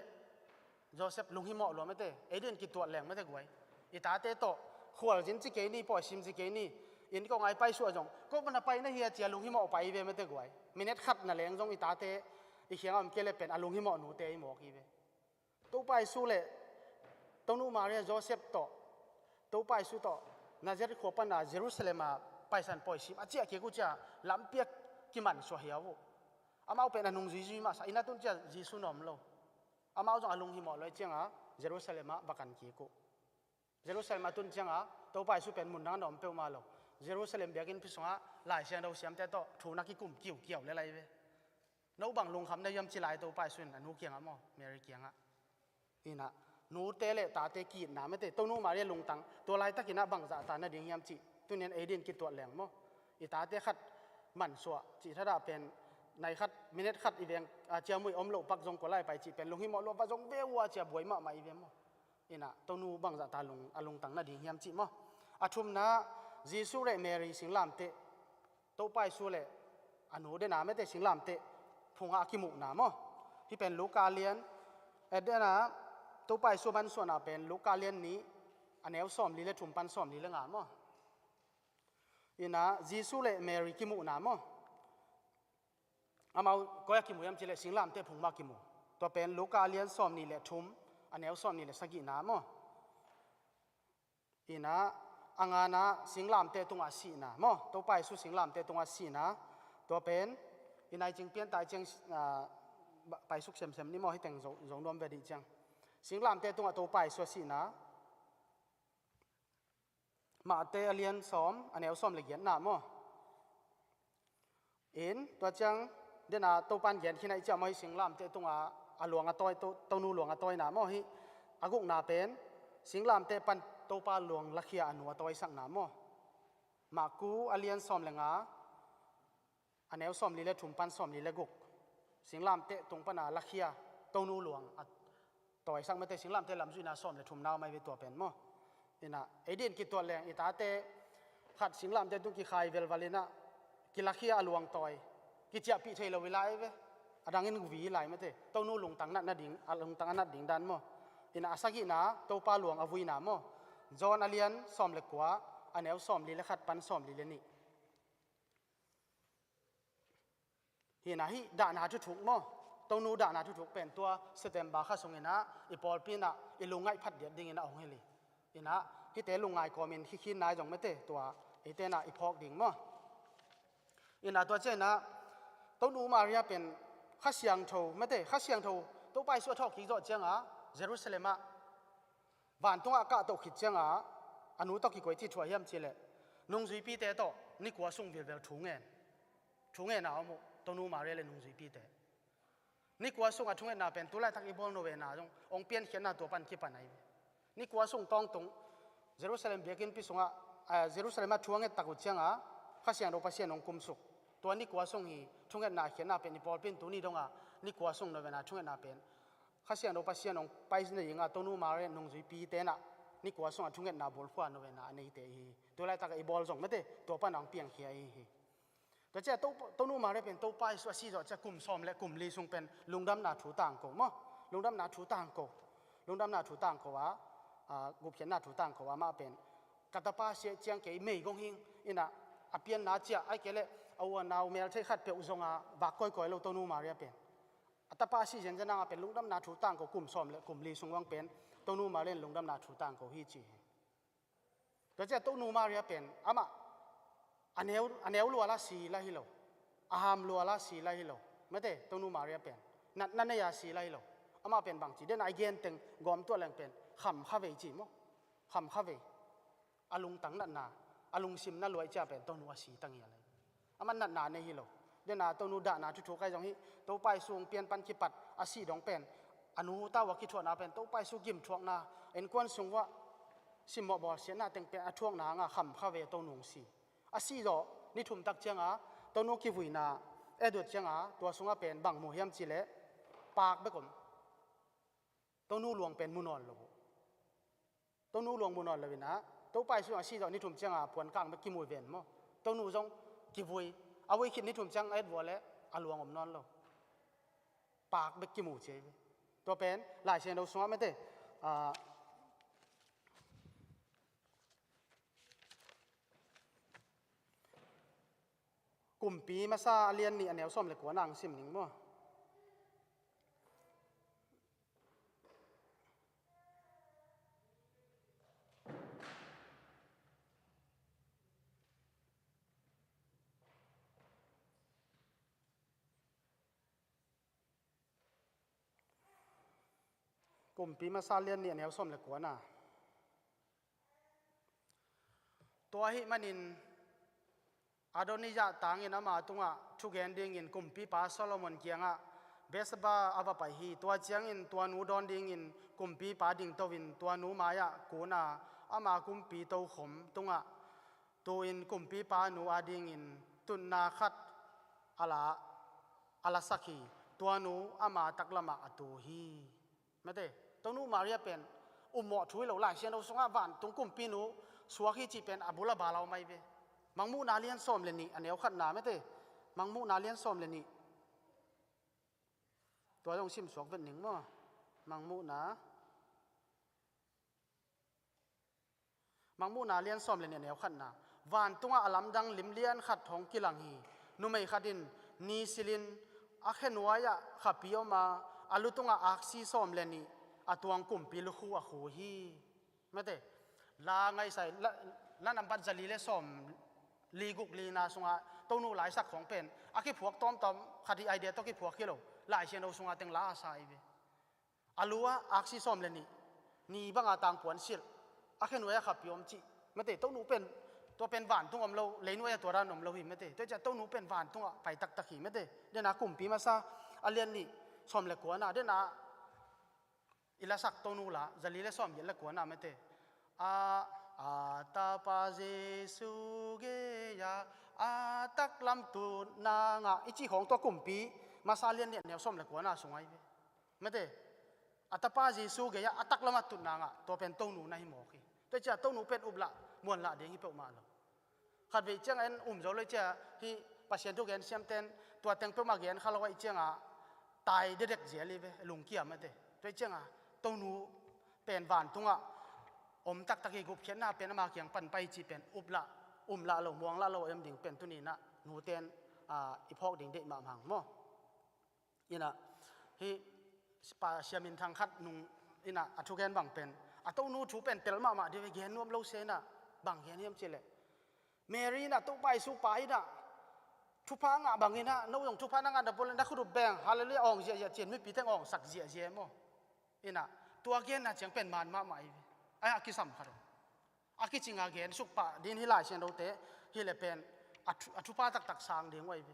Joseph lunghimawh lua mete, ei dingin kituat leng mete guai. I tate tawh khualzin ci kei ni, pawi sim ci kei ni, inn kong ah i paisuah zong, ko pan a pai na hia ci-a lunghimawh pai ve mete guai. Minute khat na leng zong i tate i kiangah om kei leh pen a lunghimawh nute i mawk hi ve. Topa Jesu le Tonu Maria Joseph tawh, Topa Jesu tawh Nazareth khua panin ah Jerusalem ah Paisan pawi sim a ciah kik uh ciang lampi ah kimansuah hiau uh. Amau pen a nung zuizui masa in ah tun ciang Jesu na om lo. Amau zong a lunghimawh lua ciangin Jerusalem ah va kan kik uh. Jerusalem a tun ciangin Topa Jesu pen mun dang a na om peuhmah lo. Jerusalem biakinnpi sungah Lai Siangtho siamte tawh thu na kikum kiukiau le lai ve. No bang lungkham na hiam ci lai Topa Jesu in a nu kiangah maw, Mary kiangah. In ah nute le tate ki-itna mete, Tonu Maria lungtang, tua laitakin ah bangzah ta na ding hiam cih tuni-in ei dingin kituat leng maw? I tate khat mansuah cih thadah pen nai khat, minute khat i veng, ah, ciamui om loh pak zong kua lai pai cih pen lunghimawh lua va zong ve uh a ci-a buai mahmah i ve maw? In ah Tonu bangzah ta lung, a lungtang na ding hiam cih maw? A thumna, Jesu le Mary singlamteh, Topa Jesu le a nu dena mete singlamteh phungah a kimuhna maw? Hih pen Luka lian, eh, dena Topa Jesu mansuahna pen Luka lian nih a neu sawmli le thum pan sawmli le nga maw? In ah Jesu le Mary kimuhna maw? Amau koi ah kimu hiam cih leh singlamteh phung mah kimu. Tua pen Luka lian sawmnih le thum, a neu sawmnih le sagihna maw? In ah a ngana singlamteh tungah sihna maw? Topa Jesu singlamteh tungah sihna. Tua pen i nai cing pian ta ciang, ah, ba-, paisuk semsem ni maw, hih teng zo, zo nuam ve dih ciang. Singlamteh tungah Topa Jesu a sihna. Matthai a lian sawm, a neu sawm le giatna maw? In, tua ciang, dena Topa in gen khin ahih ciang maw, hih singlamteh tungah a luang a tawi, To-, Tonu luang a tawina maw, hih a gukna pen, singlamteh pan Topa luang lakhia a nu a tawisakna maw? Marku a lian sawm le nga, a neu sawmli le thum pan sawmli le guk. Singlamteh tung pana lakhia Tonu luang a tawisak mete, singlamteh lamzuihna sawm le thumna om ahi ve tua pen maw? In ah ei dingin kituat leng, i tate khat singlamteh tung kikhai velval in ah kilakhia a luang tawi, kiciahpih thei lo i lai ve. A dangin vi i lai mete. Tonu lungtang nat nading, a lungtang a nat ding dan maw? In ah a sagihna Topa luang a vuina maw? John a lian sawm le kua, a neu sawmli le khat pan sawmli le nih. Hi in ah hih dahna thuthuk maw? Tonu dahna thuthuk pen tua September kha sungin ah i pawlpi in ah i lungngaih phat diat dingin ah hong hilh hi. In ah hihte lungngai kawmin hih khin nai zong mete tua eite in ah i phawk ding maw? In ah tua ciang in ah Tonu Maria pen Kha Siangtho mete, Kha Siangtho Topa Jesu a thawhkik zawh ciangin Jerusalem ah vantungah a kahtoh khit ciangin a nu tawh kikoih cih thu a hiam cih leh, nungzuipite tawh ni kua sung vilvel thu ngen. Thu ngen a om uh, Tonu Maria le nungzuipite. Ni kua sung a thungetna pen tu laitak i bawl novena zong hong piankhiatna tua pan kipan ahi ve. Ni kua sung tawngtung Jerusalem biakinnpi sungah, ah, Jerusalem ah thu a nget tak uh ciangin Kha Siangtho Pasian hong kumsuk. Tua ni kua sung hi thungetna khiatna pen i pawlpi in tuni dongin ni kua sung novena thungetna pen Kha Siangtho Pasian hong pai nadingin Tonu Maria nungzuipite in ah ni kua sungah thungetna bulphuh novena a neite hi. Tu laitak i bawl zong mete tua pan hong piangkhia ahi hi. Tua ciah To, Tonu Maria pen Topa Jesu a si zawh ciah kum sawm le kum li sung pen lungdamna thu tangko maw. Lungdamna thu tangko. Lungdamna thu tangko a, a, gupkhiatna thu tangko a, amah pen ka tapa si ciang kei meigong hing inah a pianna ciah ai kei leh a u a nau mel theih khat peuh zonga vak kawikawi lo Tonu Maria pen. A tapa si zenzen a pen lungdamna thu tangko kum sawm le kum li sung vang pen Tonu Maria in lungdamna thu tangko hi ci hi. Tua ciah Tonu Maria pen amah a neu, a neu lua la si la hi lo. A ham lua la si la hi lo. Mate, Tonu Maria pen natna nei a si la hi lo. Amah pen bangci den a i gen teng gawm tuah leng pen kham kha vei ci maw. Kham kha vei. A lungtang natna, a lungsim na luai ciah pen Tonu a si tang hi a lei. Amah natna nei hi lo. Dena Tonu dahna thuthu kai zong hi. Topa Jesu pian pan kipat a si dong pen a nu tau a kithuahna pen Topa Jesu gimthuakna, innkuan sung uah simmawh bawlsiatna teng pen a thuakna hanga kham kha ve Tonu hong si. A si zawh ni thum tak cianga Tonu kivuina Edward cianga tua sunga pen bang mu hiam cileh paak bek om. Tonu luang pen mu nawn lo uh. Tonu luang mu nawn lo inah Topa Jesu a si zawh ni thum cianga puan kang bek kimu ven maw. Tonu zong kivui. A vui khit ni thum ciang a et vua le a luang om nawn lo. Paak bek kimu cia hi ve. Tua pen Lai Siangtho sungah mate, a, Kumpi Masa a lian nih a neu sawm le kua nang sim ning maw. Kumpi Masa lian nih a neu sawm le kuana. Tua ahih manin Adonijah tangin ama tungah thugen dingin kumpipa Solomon kiangah Bathsheba a va pai hi. Tua ciangin tua nu dawn dingin kumpipa dingto in tua nu mai-ah kun a, ama kumpi tokhom tungah tu-in kumpipa nu adingin tutna khat a la, a lasak hi. Tua nu ama taklamah a tu hi. Mate, Tonu Maria pen ummawh thu hi lo, Lai Siangtho sungah vantung kumpinu suak hi cih pen a bul a bal a om ahi ve. Mangmuhna lian sawm le nih a neu khatna mate. Mangmuhna lian sawm le nih. Tua zong sim suak vet ning maw. Mangmuhna. Mangmuhna lian sawm le nih a neu khatna. Vantungah a lamdang lim lian khat hong kilang hi. Numei khat in ni silin a khenuai-ah khapi om a, a lutungah aksi sawm le nih a tuang kumpi lukhu a khu hi. Mate, la ngaihsai, la, la nambat zali le sawm li guk lina sungah Tonu laisak khawng pen a kiphuak tawmtawm khat hi, idea tawh kiphuak hi lo. Lai Siangtho sungah teng la a sa hi ve. A lu-ah aksi sawm le nih, ni banga tangpuan silh, a khenuai-ah khapi om cih. Mate, Tonu pen, tua pen vantung om lo, leinuai-ah tua dan om lo hi mate. Tua ciah Tonu pen vantungah pai taktak hi mate. Dena Kumpi Masa a lian nih sawm le kuana, dena i lasak Tonu la, zali le sawm giat le kuana mate. A, a tapa Jesu gei-a a taklam tutna ngah i cih khawng tua Kumpi Masa lian nih a neu sawm le kuana sung ahi ve. Mate, a tapa Jesu gei-ah a taklamah tutna ngah, tua pen Tonu na hi mawk hi. Tua ciah Tonu pen uplah muanlah ding hi peuhmah lo. Khatvei ciangah en um zo lo ciah hih Pasian thu gen siamten tua teng peuhmah gen kha lo ahi ciangah tai dedek zel hi ve, lungkia mate. Tua ciangah Tonu pen vantungah om taktak hi, gupkhiatna pen ama kiang pan pai cih pen uplah, umlah lo, muanglah lo em ding pen tuninah nuten, a, i phawk ding deih mahmah hang maw. Inah hih pa siamin thang khat nung inah a thugen bang pen a Tonu thu pen tel mahmah dih ve, gen nuam lo se inah bang gen hiam cileh. Mary inah Topa Jesu pa inah thupha ngah bang inah no zong thupha na ngah na pule na khut up beng halleluiah awng ziahziah cin mipi teng awng sak ziahziah maw. Inah tua genna ciang pen man mahmah hi ve. Ai a kisam khat uh a kicinga gen suk pah din hi Lai Siangthote hileh pen a thu, a thupha taktak sang ding uh ahi ve.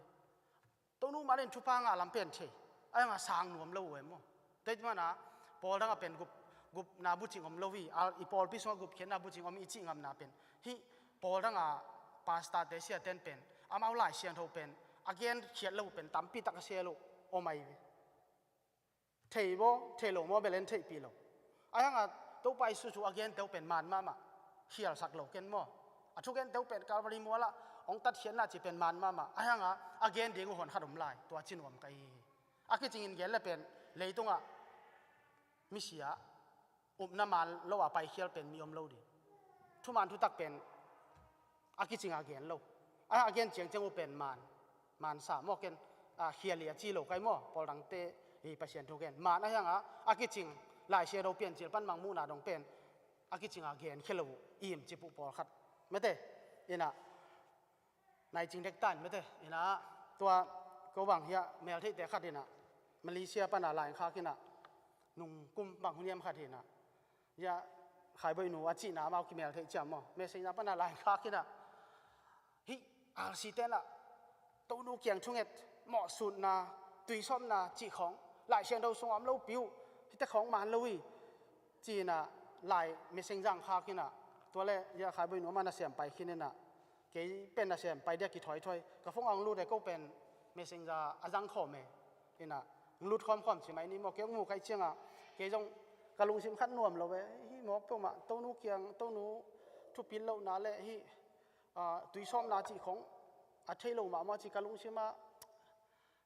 Tonu mah in thupha ngah lam pen thei. Ai ngah sang nuam lo uh e maw. Tua hih mana Paul dangah pen gup, gupna bucing om lo hi. A, i pawlpi sungah gupkhiatna bucing om i cih ngamna pen hih Paul dangah pastor te siaten pen amau Lai Siangtho pen a genkhiat lo pen tampi tak a sel uh om ahi ve. Thei baw, thei lo maw, belen theihpih lo. Ahi hangah Topa Jesu thu a gente uh pen man mahmah, khialsak lo ken maw. A thugente uh pen Calvary mualah hong tatkhiatna cih pen maan mahmah. Ahi hanga a gen ding uh hon khat om lai, tua ci nuam ka hi hi. A kicingin gen le pen leitungah misia upna maan lo a paikhial pen mi om lo ding. Thuman thutak pen a kicinga gen lo. A, a gen ciangciang uh pen maan, maan sa maw ken, a, khiali a ci lo kai maw, pawl dangte hi Pasian thu gen. Maan ahi hanga a kicing Lai Siangtho Piancil pan Mangmuhna dong pen a kicinga gen khia lo uh, im cip uh pawlkhat. Mate, ina, nai cing dek tan mate, ina, tua ko bang hia meltheihte khat ina, Malaysia pana lai khak ina, nung kum bang hun hiam khat ina, hia, Khaiboinu a cihna amau kimeltheih ciam maw, Messenger pana lai khak ina, hih R C te na, Tonu kiang thunget, mawhsutna, tuisawpna cih khawng Lai Siangtho sungah om lo pi uh, hihte khawng maan lo hi, ci ina, lai Messenger khak ina, tua le, hia, Khaiboinu amah na siam pai khin ina, kei pen na siam pai dia kithoithoi. Ka phone ang lut e, ko pen Messenger a zang khawm e. Ina, lut khawmkhawm ci mai ni maw, kei hong mu kai cianga, kei zong ka lungsim khat nuam lo e. Hih mawk peuhmah, Tonu kiang, Tonu thupit lohna le hih, a, tuisawpna cih khong a thei lo mahmah ci ka lungsim ah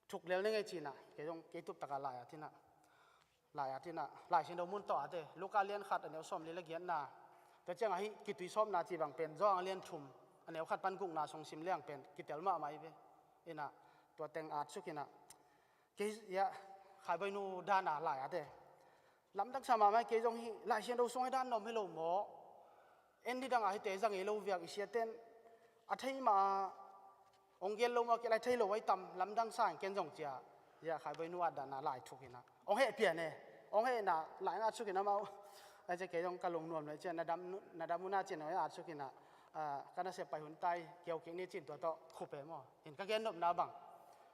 thuk lel ni ngei cina. Kei zong kei tuptaka lai a tina. Lai a tina, Lai Siangtho mun tawh a te, Luka lian khat a neu sawmli le giatna. Tua ciangah hih kituisawpna cih bang pen Johan lian thum a neu khat pan gukna sung sim liang pen kitel mahmah hi ve. Ina, tua teng at suk ina. Kei, hia, Khaiboinu dana lai a te, lamdang sa mahmah, kei zong hih Lai Siangtho sung hi dan nuam hi lo maw? En ni dangah hihte zang ei lo viak i siaten a thei mah a, hong gen lo mah kei lai thei lo ai tam, lamdang sa in ken zong cia. Hia, Khaiboinu at dana lai thuk ina, hong heh pian e. Hong heh ina lai nga at suk ina mau. Ai cia kei zong ka lungnuam lo cia, na dam, na dam una cin hong heh at suk ina, a, ka nasep pai hun tai, keu kik ni cin tua tawh khup e maw. Hin ka gen nopna bang,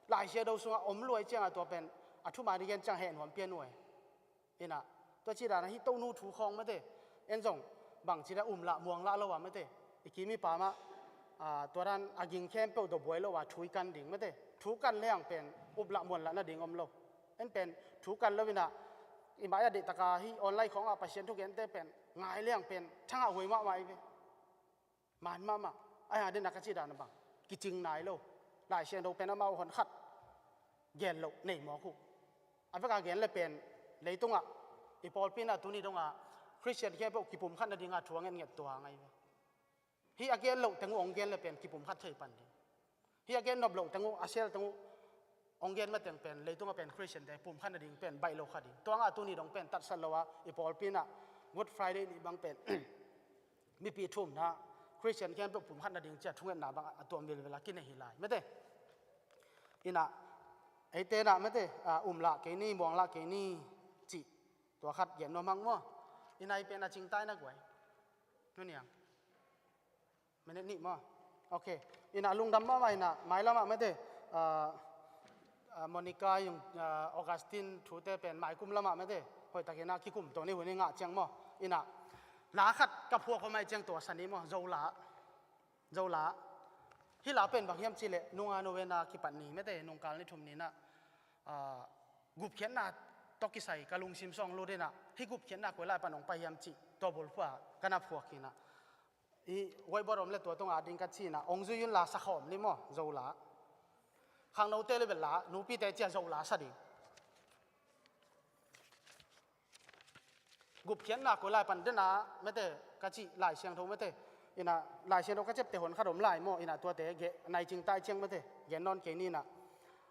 Lai Siangtho sungah om luai ciangah tua pen a thuman i gen ciang heh nuam pian uh e. Ina, tua ci dana hih Tonu thu khawng mate, en zong bang ci da, um lah muang lah lo a mate, i kim i pam ah, a, tua dan a ging khempeuh dawbuai lo a thu i kan ding mate, thu kan leng pen up lah muan lah nading om lo. En pen thu kan lo ina, i mai a deihtaka hih online khawngah Pasian thugente pen ngai leng pen thangah huai mahmah i ve. Maan mahmah. Ahi a dena ka cih dan a bang, kicing nai lo. Lai Siangtho pen amau hon khat gen loh nei mawk uh. A veka gen le pen leitungah i pawlpi na tuni dongah Khristian khempeuh kipumkhat nadinga thu a ngetnget tua ngai ve. Hih a gen loh teng uh hong gen le pen kipumkhat thei pan ding. Hih a gen nop loh teng uh, a sel teng uh hong gen mateng pen leitungah pen Khristiante pumkhat nading pen baih lo kha ding. Tua ngah tuni dong pen tatsat lo a, i pawlpi na Good Friday ni bang pen mipi thumna, Khristian khempeuh pumkhat nading cia thungetna bang a tuam vilvel a kinei hi lai mate. Ina, eite na mate, a, um lah kei ni, muang lah kei ni cih tua khat gen nuam hang maw? Ina, i pen a cingtai na guai. Nuniang. Minute nih maw? Ok. Ina, lungdam mahmah ina, mailamah mate, a, a, Monica yung, a, Augustine thute pen maikum lamah mate, hoihtak ina kikum to ni hun i ngah ciang maw? Ina, la khat ka phuak hom ai ciang tua sa ni maw? Zola. Zola. Hih la pen bang hiam cih leh nunga novena kipat ni mate, nungkal ni thum ni na, a, gupkhiatna tawh kisai ka lungsim sawng lut ina, hih gupkhiatna koi lai pan hong pai hiam cih tua bulphuh a ka na phuak hi ina. I whiteboard om le tua tungah ding ka ci ina, hong zui un la sa khawm ni maw, Zola. Khangnote le bel la, nupite cia Zola sa ding. Gupkhiatna koi lai pan dena mate, ka cih Lai Siangtho mate. Ina, Lai Siangtho ka ciapte hon khat om lai maw, ina tuate ge, nai cingtai ciang mate, gen nawn kei ni ina.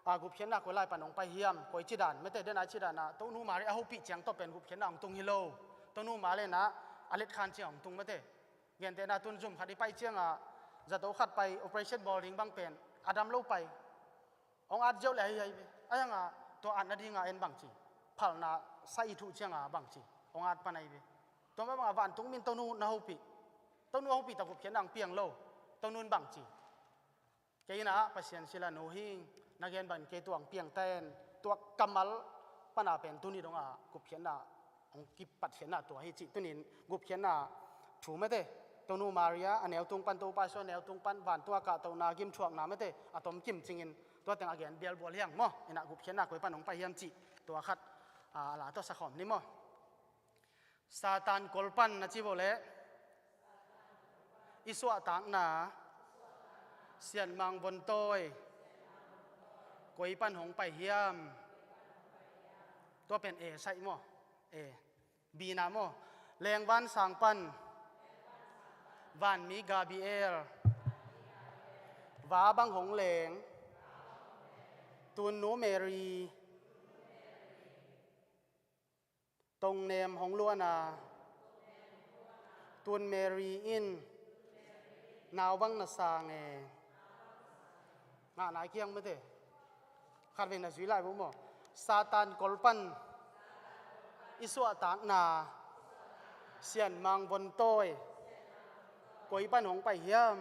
A, gupkhiatna koi lai pan hong pai hiam, koi ci dan mate, dena ci dana Tonu Mari a hopih ciang tawh pen gupkhiatna hong tung hi lo. Tonu Mari na a let khan ciang hong tung mate. Gentehna tun zum khat i pai cianga, zato khat pai operation bawl ding bang pen a dam lo pai. Hong at ziau le ahi ahi ve. Ahi hanga tua at nadinga en bang ci, phalna sa i thuh cianga bang ci, hong at pan ahi ve. Tua mah banga vantung min Tonu na hopih, Tonu a hopih ta gupkhiatna hong piang lo. Tonun bang ci, kei ina Pasian sila nu hing, na gen bangin kei tua hong piang ten, tua kammal pana pen tuni donga gupkhiatna hong kipatkhiatna tua hi cih tunin gupkhiatna thu mate, Tonu Maria a neu tung pan, Topa Jesu a neu tung pan, vantunga kahtohna, gimthuakna mate a tom kim cingin tua teng a gen bialbual hiang maw? Ina gupkhiatna koi pan hong pai hiam cih tua khat, a, a la tawh sa khawm ni maw? Satan kol pan na ci vo leh i suahtakna, Sianmang vontawi koi pan hong pai hiam? Tua pen A saih maw? A. B na maw? Lengvansang pan vanmi Gabriel va bang hong leng, tunnu Mary tongnem hong luan a, tun Mary in nau bang na sang e. Ngah nai kiang mate. Khatvei na zui lai bu maw? Satan kolpan i suahtakna sianmang vontawi koi pan hong pai hiam?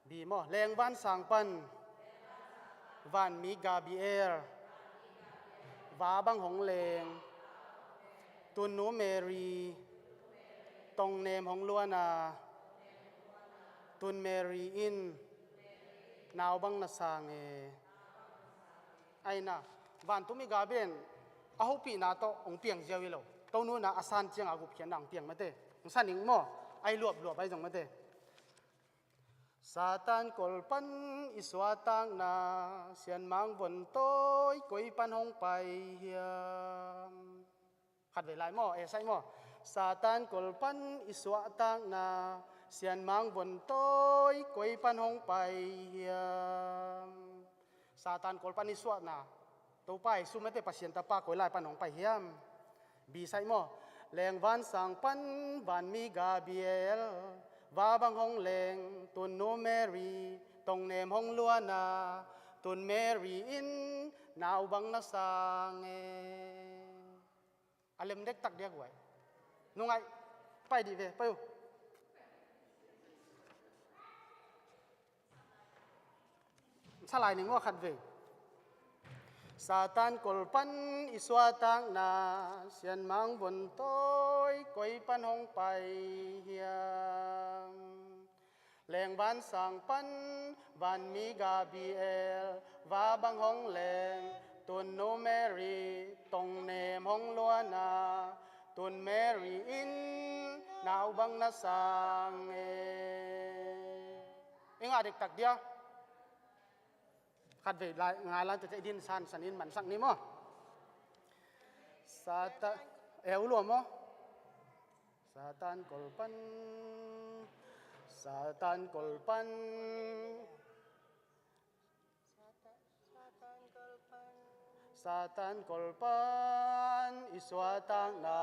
B maw? Lengvansang pan vanmi Gabriel va bang hong leng, tunnu Mary tongnem hong luan a, tun Mary in nau bang na sang e. Aina, vantumi Gabriel a hopihna tawh hong piang ziau hi lo. Tonu in a san ciang a gupkhiatna hong piang mate. Hong san ning maw? Ai luapluap ai zong mate. Satan kolpan i suahtakna sianmang vontawi koi pan hong pai hiam? Khatvei lai maw? A saih maw? Satan kolpan i suahtakna sianmang vontawi koi pan hong pai hiam? Satan kolpan i suahna Topa Jesu mate Pasian Tapa koi lai pan hong pai hiam? B saih maw? Lengvansang pan vanmi Gabriel va bang hong leng, tunnu Mary tongnem hong luan a, tun Mary in nau bang na sang e. A lem dektak dia guai. Nungaih, pai dih ve, pai uh. Salai ning maw khatvei. Satan kolpan i suahtakna sianmang vontawi koi pan hong pai hiam? Lengvansang pan vanmi Gabriel va bang hong leng, tunnu Mary tongnem hong luan a, tun Mary in nau bang na sang e. I ngah dektak dia. Khatvei lai, ngai lan tete i din san sanin mansak ni maw? Satan, e u lua maw? Satan kolpan, Satan kolpan, Satan kolpan i suahtakna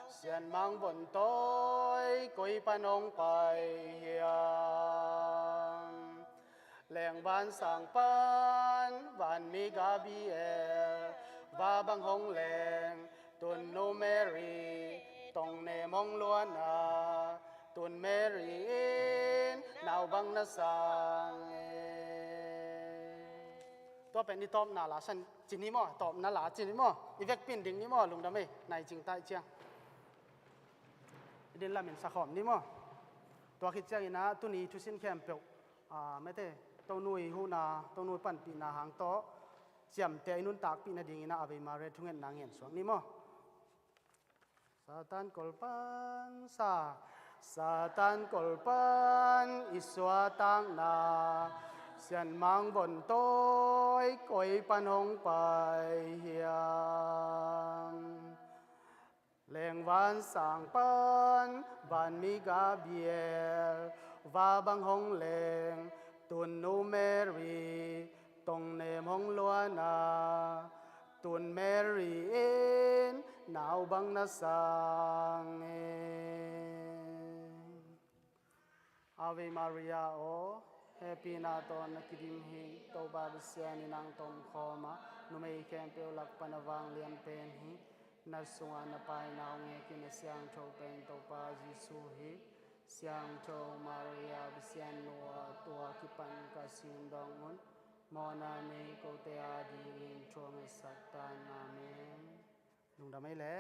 sianmang vontawi koi pan hong pai hiam? Lengvansang pan vanmi Gabriel va bang hong leng, tunnu Mary tongnem hong luan a, tun Mary in nau bang na sang e. Tua pen i tawpna la san ci ni maw? Tawpna la ci ni maw? I vekpi in ding ni maw? Lungdam ei, nai cing tai ciang i din lamin sakhawm ni maw? Tua khit ciangin ah tuni thusin khempeuh, a, mate, Tonu i huhna, Tonu i panpihna hang tawh ciamteh i nuntakpih nadingin ah Ave Maria thungetna ngen suak ni maw? Satan kolpan sa, Satan kolpan i suahtakna sianmang vontawi koi pan hong pai hiam? Lengvansang pan vanmi Gabriel va bang hong leng, tunnu Mary tongnem hong luan a, tun Mary in nau bang na sang e. Ave Maria aw, hehpihna tawh na kidim hi. Topa Pasian in nang tomkhawm a, numei khempeuh lak pan a vanglian pen hi. Na sungah na paina hong ngekin a siangtho pen Topa Jesu hi. Siangtho Maria Pasian nu aw, tua kipan ka sin dong un, mawhna nei kote adingin thu hong ngetsak tan. Amen. Lungdam ei le.